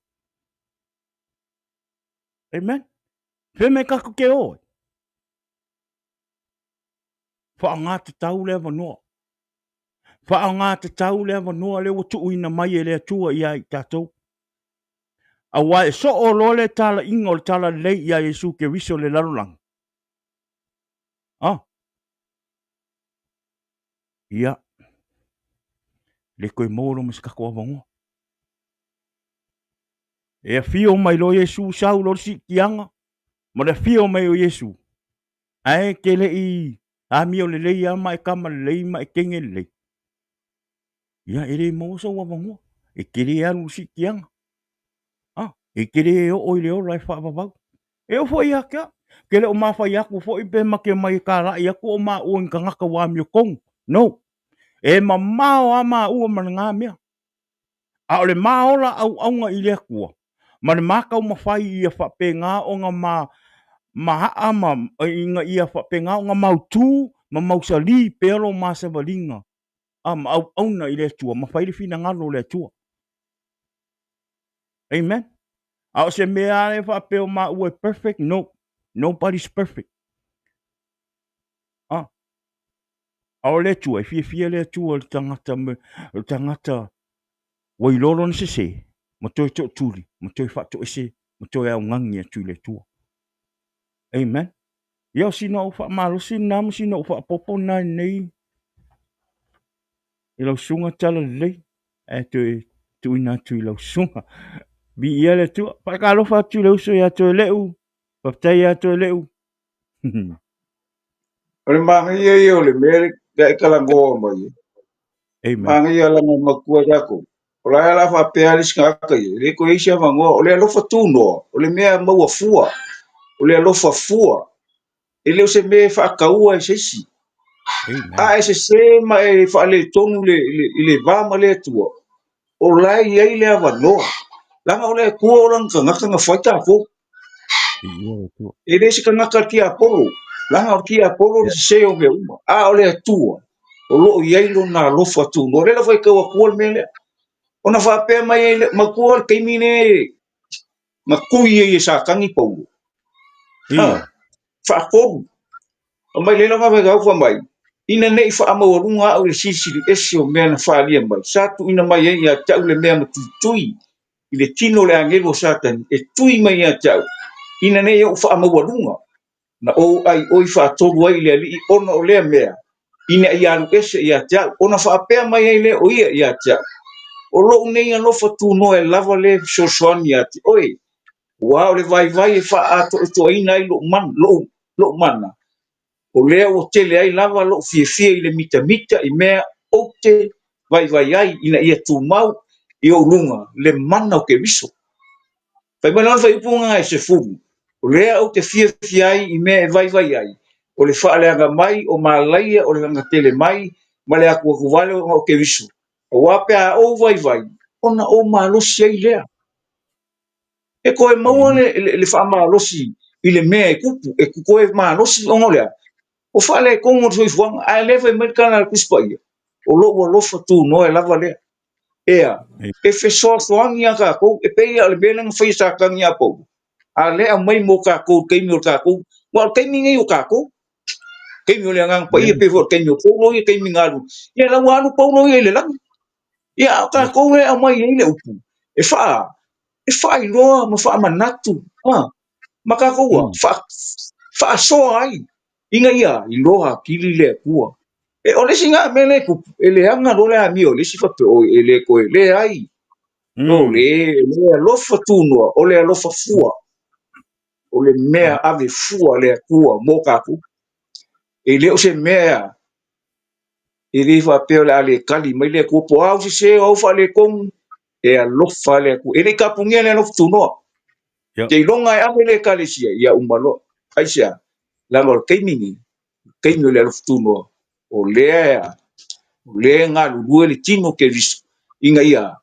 Amen. Fea mea tatou te o ai? Faaaoga tatau le avanoa. Faaaoga tatau le avanoa lea ua tuuina mai e le Atua ia i tatou. Aua e soo loa le talaiga o le talalelei ia Iesu Keriso i le lalolagi. Ah. Ia. Le toe maua loa ma se tatou avanoa. E afio mai loa Iesu sau loa le siitiaga ma le afio mai o Iesu. Ae e te le i amio lelei lava ma e kama lelei ma e teine lelei, ia e le maua sou avanoa, e te le alu i le siitiaga, a, e te le oo i le ola e faavavau. E oo foi ia te au. Ke le o mafai aku foi pe ma te omai e kalaʻi aku o maua ni tagata ua amiotonu. No. E mamao a maua ma lena mea. A o le ma ola auauna i le Atua, ma le ma taumafai ia faapena ona ma ma aa ma ina ia faapena ona mautu ma mausali pea lo ma savaliga a ma auauna i le Atua ma fai le finagalo o le Atua. Amen. A o se mea lava e faapea o maua e perfect, no. Nobody's perfect. Ah. A o le Atua, e fiafia le Atua i le tagata, le tagata ua iloa lona sese, ma toe tootuli, ma toe faatoese, ma toe augani atu i le Atua. Amen. Ia, o sina ou faamalosi lena ma sina ou faaopoopo lena i lenei i lau susuga Talalelei, ae toe tuuina atu i lau susuga. Viia le Atua. Faatalofa atu i le uso ia Toeleu. Faafetai ia Toeleu. O le manaia ia o le mea lea e talanoa mai ai. Amen. Manaia lana matua tatou. O la e la faapea le isi tagata ia, e le toe i ai se avanoa. O le alofa tunoa, o le mea maua fua. O le alofa fua. E le o se mea e faataua e se isi. Amen. A e sese ma e faaletonu i le va ma le Atua, o la e i ai le avanoa. Leaga o le Atua o lana tagata na fai tatou. E le se tagata le tiapolo, leaga o le tiapolo le sese o mea uma. A o le Atua, o lo o i ai lona alofa tunoa. O lea la ua faitau atua le mea lea. Ona faapea mai ai lea, matua le taimi lea na tui ai e Satani Paulo. Ha, faatolu. Fai mai lea la faitau fai mai, ina ne i faamaualuga au i le silisili ese o mea na faaalia mai, sa tuuina mai ai ia te au le mea matuitui i le tino o le agelu o Satani e tui mai ia te au, ina ne i ou faamaualuga, na ou aioi faatolu ai i le Alii ona o lea mea, ina ia alu ese ia te au, ona faapea mai ai lea o ia ia te au, O lou nei alofa tunoa e lava le fesoasoani ia te oe, aua o le vaivai e faaatoetoaina ai lou mana, lou mana, o lea ua tele ai lava lou fiafia i le mitamita i mea ou te vaivai ai ina ia tumau i ou luga le mana o Keriso. Fai mai lana fuaiupu lena e 10, o lea ou te fiafia ai i mea e vaivai ai, o le faaleaga mai o malaia o le lagatele mai ma le atuatuvale ona o Keriso, aua pe a ou vaivai, ona ou malosi ai lea. E toe maua le faamalosi i le mea e tupu, e toe malosi ona o le a? O faaletonu o le soifuaga, ae le fai mai le tala a le Tusi Paia, o lou alofa tunoa e lava lea. Ea, e fesoasoani ia tatou, e pei lava o le mea lea na fai e Satani ia Paulo, a o lea e aumai mo tatou i le taimi o tatou, aua o le taimi lenei o tatou, taimi o le Agaga Paia, pei foi o le taimi o Paulo ia, taimi na alu, ia la ua alu Paulo ia i le lagi. Ia, a o tatou lea e aumai ai le upu, e faa, e faailoa ma faamanatu, a, ma tatou ua faasoa ai, ina ia iloa atili le Atua. E, o le isi lena mea lea e tupu, e leaga loa le amio i le isi faapea, oi, e le toe leai. O le, le alofa tunoa, o le alofa fua, o le mea ave fua le Atua mo tatou. E le o se mea e le faapea o le a le tali mai le Atua po o au sese o au faaletonu, e alofa le Atua. E le i tapunia le alofa tunoa. Seiloga e ave le Ekalesia, ia uma loa. Aisea? Leaga o le taimi lenei, o le taimi o le alofa tunoa, o lea o lea e galulue le tino o Keriso ina ia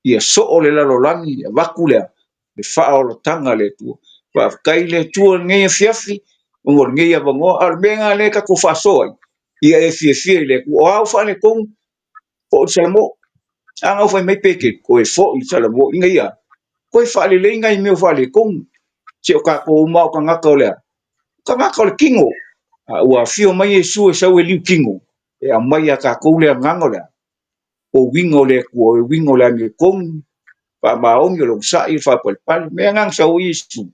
ia soo le lalolagi, avatu le le faaolataga a le Atua. Faafetai i le Atua i lenei afiafi ona o lenei avanoa. A o le mea lena lea tatou faasoa ai, ia e fiafia i le Atua. O au faaletonu, foi i le Salamo. A na ou fai mai Petelu, toe foi i le Salamo ina ia toe faalelei nai mea o faaletonu. Se o tatou uma o tagata o le a? O tagata o le tino. A ua afio mai Iesu e sau e liu tino, e aumai ia tatou le agaga o le a? O uiga o le Atua, o uiga o le amiotonu, faamaoni, o le onosai, o le faapalepale. Mea na na sau ai Iesu,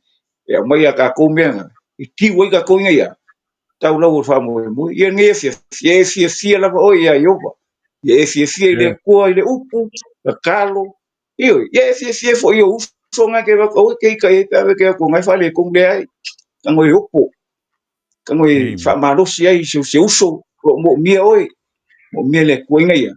e aumai ia tatou mea na, e tiu ai tatou ina ia tau lau o le faamoemoe. Ia lenei afiafi, ia e fiafia lava oe ia Ieova. Ia e fiafia i le Atua i le upu, tatalo. Ioe, ia e fiafia foi i ou uso na e te avatu, aua e te ita i ai pe a e te avatu na e faaletonu leai. Tago e opo, tago e faamalosi ai se uso o lo o moomia oe, moomia le Atua ina ia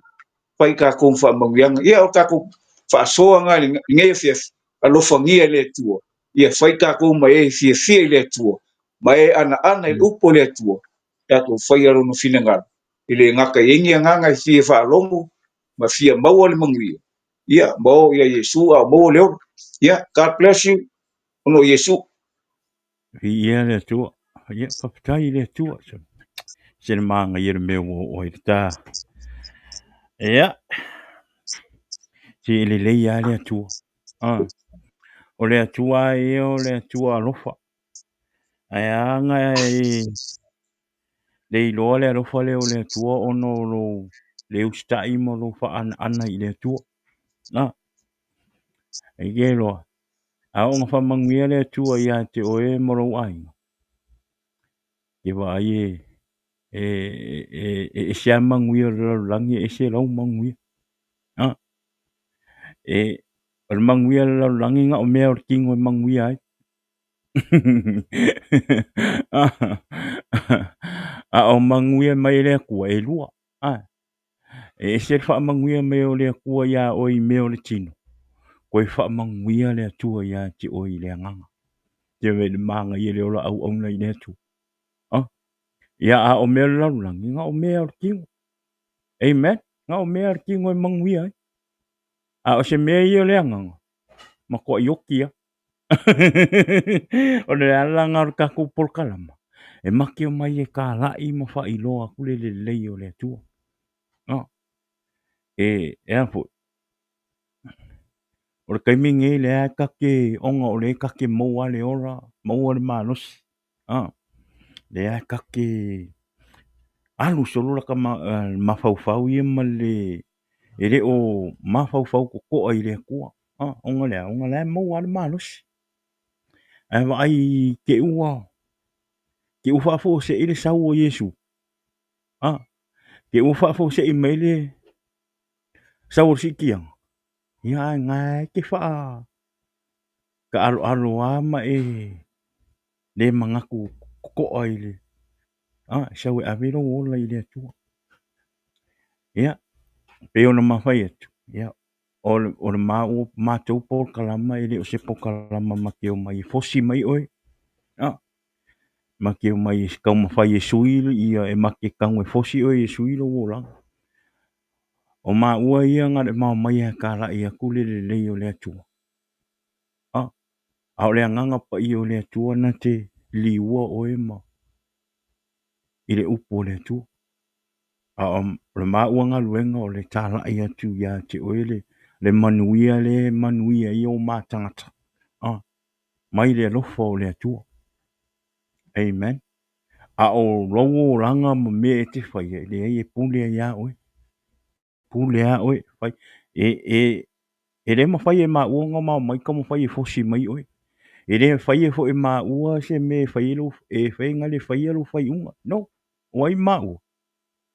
fai tatou ma faamanuiaga. Ia o tatou faasoa na i lenei afiafi, alofagia e le Atua Ia fai tatou ma e fiafia i le Atua, ma e anaana i le upu a le Atua, tatou faia Lona finagalo. E le gata i ai ni agaga e fia faalogo ma fia maua le manuia, ia, ma o ia Iesu a o maua le ola. Ia, God bless you, ona o Iesu. Viia le Atua. Ia, faafetai i le Atua. Se le manaia le mea ua oo ai le ta. Ia, se e lelei lava le Atua. Ah. O le Atua lava ia o le Atua alofa. Ae a na e le iloa le alofa lea o le Atua ona o lou le usitai ma lou faaanaana i le Atua. Ah. E ke loa. A oo ina faamanuia le Atua ia te oe ma lou aiga, e vaai e e e e ese lava manuia o le lalolagi e ese lau manuia. A, e o le manuia o le lalolagi na o mea o le tino e manuia ai. A o manuia mai e le Atua e lua. A, E ese le faamanuia mai o le Atua iā oe i mea o le tino, toe faamanuia le Atua iā te oe i le agaga. Te i le manaia le ola auauna i le Atua. Ah, ia a o mea o le lalolagi, na o mea o le tino. Amen. Na o mea o le tino e manuia ai. A o se mea ia o le agaga, matuai oti lava. O le ala lena o le tatou polokalama, e make mai e talai ma faailoa atu le lelei o le Atua. No. E, e a foi, o le taimi nei lea ta te, ona o lea ta te maua le ola, maua le malosi, a, lea ta te alu solo lata mafaufau ia ma le, e le o mafaufau totoa i le Atua. A, ona le a, ona la e maua lava le malosi. Ae vaai i te ua, te ua faafuasei le sau o Iesu. A, te ua faafuasei mai le sau o le siitiaga. Ia ae na e te faa taaloalo lava ma e le manatu totoa i le, a, e sau e ave lou ola i le Atua. Ia, pei ona mafai atu, ia, o le, o le maua, matou polokalama e le o se polokalama ma te omai e fosi mai oe. A, ma te omai e taumafai e sui ia, e ma te tago e fosi oe e sui lou olaga. O maua ia na le ma omai e talai atu le lelei o le Atua. A, a o le agaga paia o le Atua na te liua oe ma i le upu o le Atua. A o le maua galuega o le talai atu ia te oe le, le manuia le manuia ai o ma tagata. A, mai le alofa o le Atua. Amen. A o lou olaga ma mea e te faia, e leai e pule ai ia oe. Pule lava oe, fai. E, e, e le mafai e maua ona maomai taumafai e fosi mai oe. E le faia foi e maua se mea e fai ai lou, e fai na le faia lou faiuga. No, o ai maua?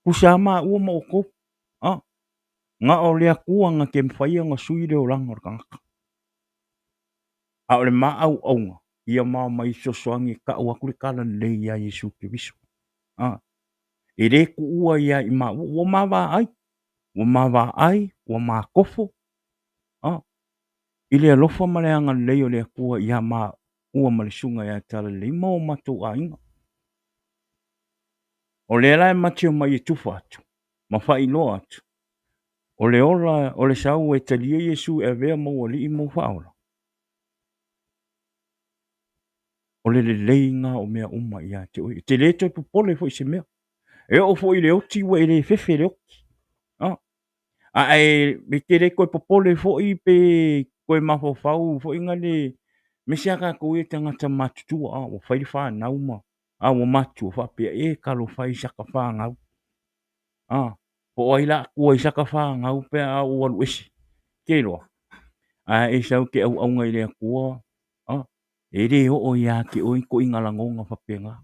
Tusa lava maua ma outou. Ah, na o le Atua na te mafai ona sui le olaga o le tagata. A o le maauauga, ia maomai fesoasoani e tau atu le tala lelei ia Iesu Keriso. Ah, e le tuua ia i maua, ua ma vaai, ua ma vaai, ua ma tofo, a, i le alofa ma le agalelei o le Atua ia maua ma le Susuga ia Talalelei ma o matou aiga. O lea la e ma te omai e tufa atu ma faailoa atu, o le ola o le sau e talia Iesu e avea ma ou alii ma ou faaola. O le lelei lena o mea uma ia te oe. E te le toe popole foi i se mea. E oo foi i le oti ua e le fefe i le oti. A, a e, e te le toe popole foi pe toe mafaufau foi na le, aemaise lava tatou ia tagata matutua, a, ua fai le fanau ma, a ua matutua faapea, e talofa e i saka fanau. A, po o ai la tua i saka fanau pe a ou alu ese. Te iloa. Ae e sau te auauna i le Atua, a, E le oo ia te oe ituaiga lagona faapena.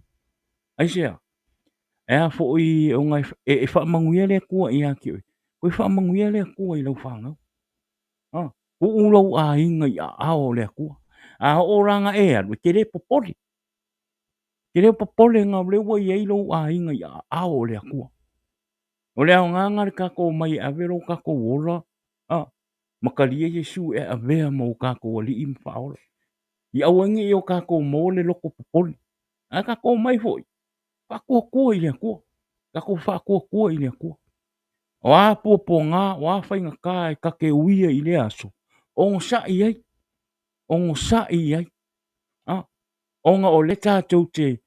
Aisea? E a foi ona e faamanuia le Atua ia te oe, toe faamanuia le Atua i lau fanau. A, tuu lou aiga i aao o le Atua. A oo la na e alu, e te le popole. E te le popole na o lea ua i ai lou aiga i aao o le Atua. O le aoga na le tatou omai e ave lo tatou ola, a, ma talia Iesu e avea ma o tatou Alii ma Faaola. I aua ne i o tatou maua le loto popole. Ae tatou omai foi, faatuatua i le Atua. Tatou faatuatua i le Atua. O a puapuaga, o a faigata e ta te uia i lea aso, onosai i ai, onosai i ai. Ona o lea tatou te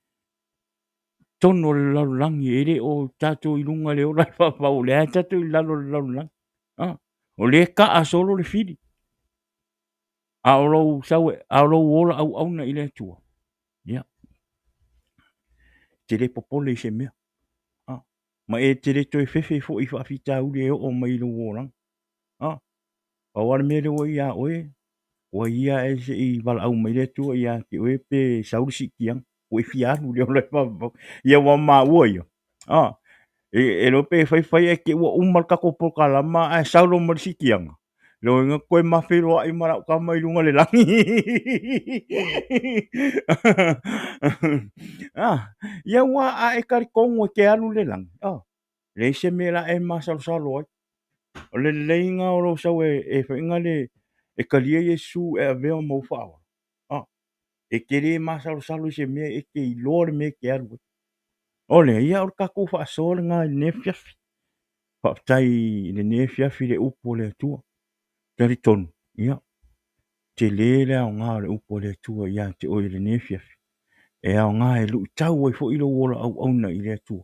totonu o le lalolagi, e le o tatou i luga i le ola faavavau, o lea lava tatou i lalo o le lalolagi. O lea e taa solo le fili, a o lou sau, a o lou ola auauna i le Atua, ia, e te le popole i se mea. Ma e te le toe fefe foi i faafitauli e oo mai i lou olaga. Pau lava le mea lea ua ia oe, ua ia ae se i valaau mai le Atua ia te oe pe sau le siitiaga, ua e fia alu i le ola e faavavau. Ia ua maua ia, e iloa pe fai fai ae te i ua uma le tatou polokalama ae sau loa ma le siitiaga, lona uiga toe ma feiloai ma lau tama i luga o le lagi. Ia aua a e talitonu e te alu i le lagi, leai se mea o le a e masalosalo ai. O le leleiga o lou sau e faiga le e talia Iesu e avea ma ou faaola, e te le masalosalo i se mea, e te iloa le mea e te alu ai. O lea, ia o le tatou faasoa lena i lenei afiafi. Faafetai i lenei afiafi i le upu a le Atua. Talitonu, ia, tele le aoga o le upu a le Atua ia te oe i lenei afiafi. E aoga e luitau ai foi lou ola auauna i le Atua,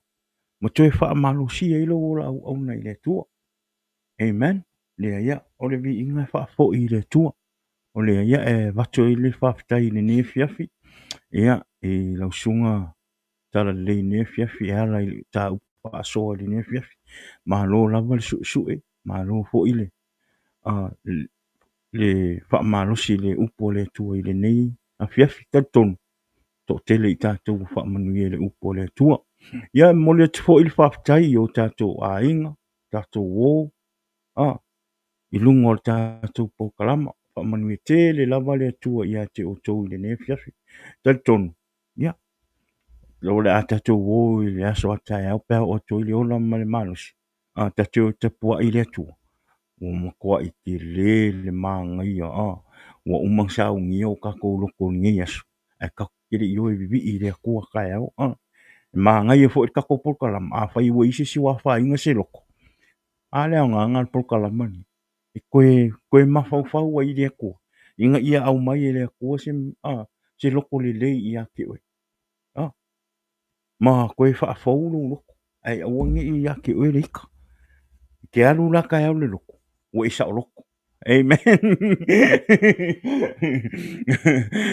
ma toe faamalosia ai lou ola auauna i le Atua. Amen. Lea ia, o le viiga e faafoi i le Atua. O lea ia e avatu ai le faafetai i lenei afiafi, ia, i lau susuga Talalelei i lenei afiafi e ala i le mataupu faasoa i lenei afiafi. Malo lava le suesue, malo foi le faamalosi i le upu a le Atua i lenei afiafi. Talitonu, toatele i tatou ua faamanuia i le upu a le Atua. Ia, e momoli atu foi le faafetai i o tatou aiga, tatou uo, i luga o le tatou polokalama. Faamanuia tele lava le Atua ia te outou i lenei afiafi. Talitonu, ia, o le a tatou o i le aso a taeao pe a oo atu ai le ola ma le malosi, a tatou o e tapuai i le Atua, ua matuai tele le manaia, ua uma ona saunia o tatou loto i lenei aso, ae tatou te le i o e vivii i le Atua taeao. E manaia foi le tatou polokalama, afai ua i ai se isi ua afaina se loto, a le aoga lena o le polokalama lenei, e toe mafaufau ai i le Atua, ina ia aumai e le Atua se loto lelei ia te oe, ma toe faafou lou loto, ae aua ne i ia te oe le ita. E te alu la taeao i le loto, ua e saoloto. Amen.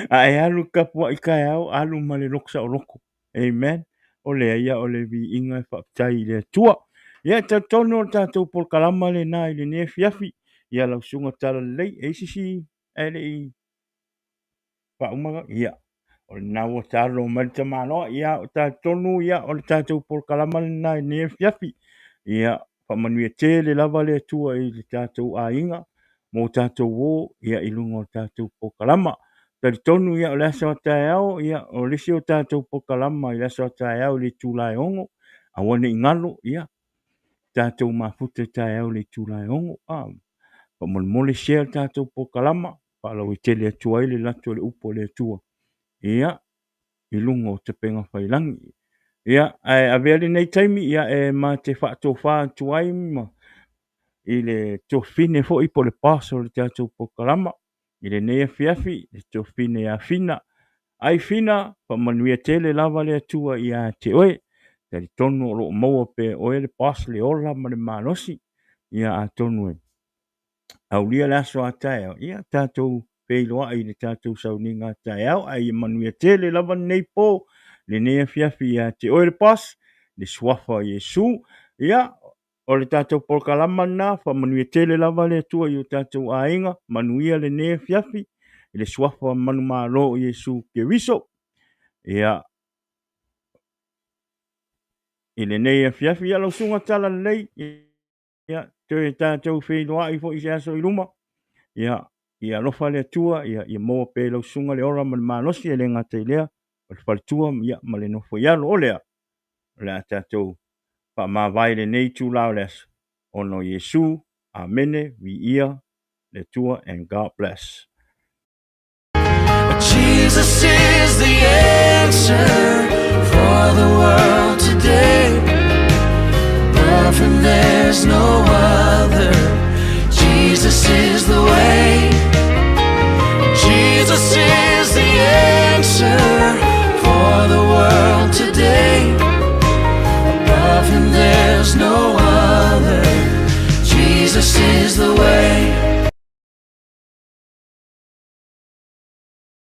A e alu tapuai taeao, alu ma le loto saoloto. Amen. O lea ia o le viiga e faafetai i le Atua. Ia, e talitonu o le tatou polokalama lena i lenei afiafi. Ia lau susuga Talalelei, e i ai se isi ae le i faauma? Ia, o lena ua talo mai le tamaloa. Ia, o talitonu ia o le tatou polokalama lena i lenei afiafi. Ia, faamanuia tele lava le Atua i le tatou aiga mo tatou o ia i luga o le tatou polokalama. Talitonu ia o le aso a taeao, ia o le isi o tatou polokalama i le aso a taeao i le itula e 6, aua ne i galo, ia tatou mafuta i taeao i le itula e 6. Faamolemole share le tatou polokalama, faalauaitele atu ai le lato o le upu a le Atua ia i luga o tapega faiilagi. Ia, ae avea lenei taimi ia e ma te faatofa atu ai ma i le tuafafine foi po o le boss o le tatou polokalama i lenei afiafi, le tuafafine ia Fina. Ai Fina, faamanuia tele lava le Atua ia te oe. Talitonu o lo o maua pea e oe le boss le ola ma le malosi. Ia atonu e aulia le aso a taeao, ia tatou feiloai i le tatou sauniga a taeao, ae ia manuia tele lava lenei po, lenei afiafi ia te oe le boss, le suafa o Iesu. Ia, o le tatou polokalama lena, faamanuia tele lava le Atua i o tatou aiga, manuia lenei afiafi i le suafa manumalo o Iesu Keriso. Ia, i lenei afiafi, ia lau susuga Talalelei, ia, toe tatou feiloai foi i se aso i luma. Ia, ia alofa le Atua, ia, ia maua pea i lau susuga le ola ma le malosi, e le gata i lea, o le faletua, ia, ma le nofo i alo. O lea, o le a tatou faamavae i lenei itula o le aso, ona o Iesu. Amene, viia le Atua and God bless. Jesus is the answer for the world today. Above him there's no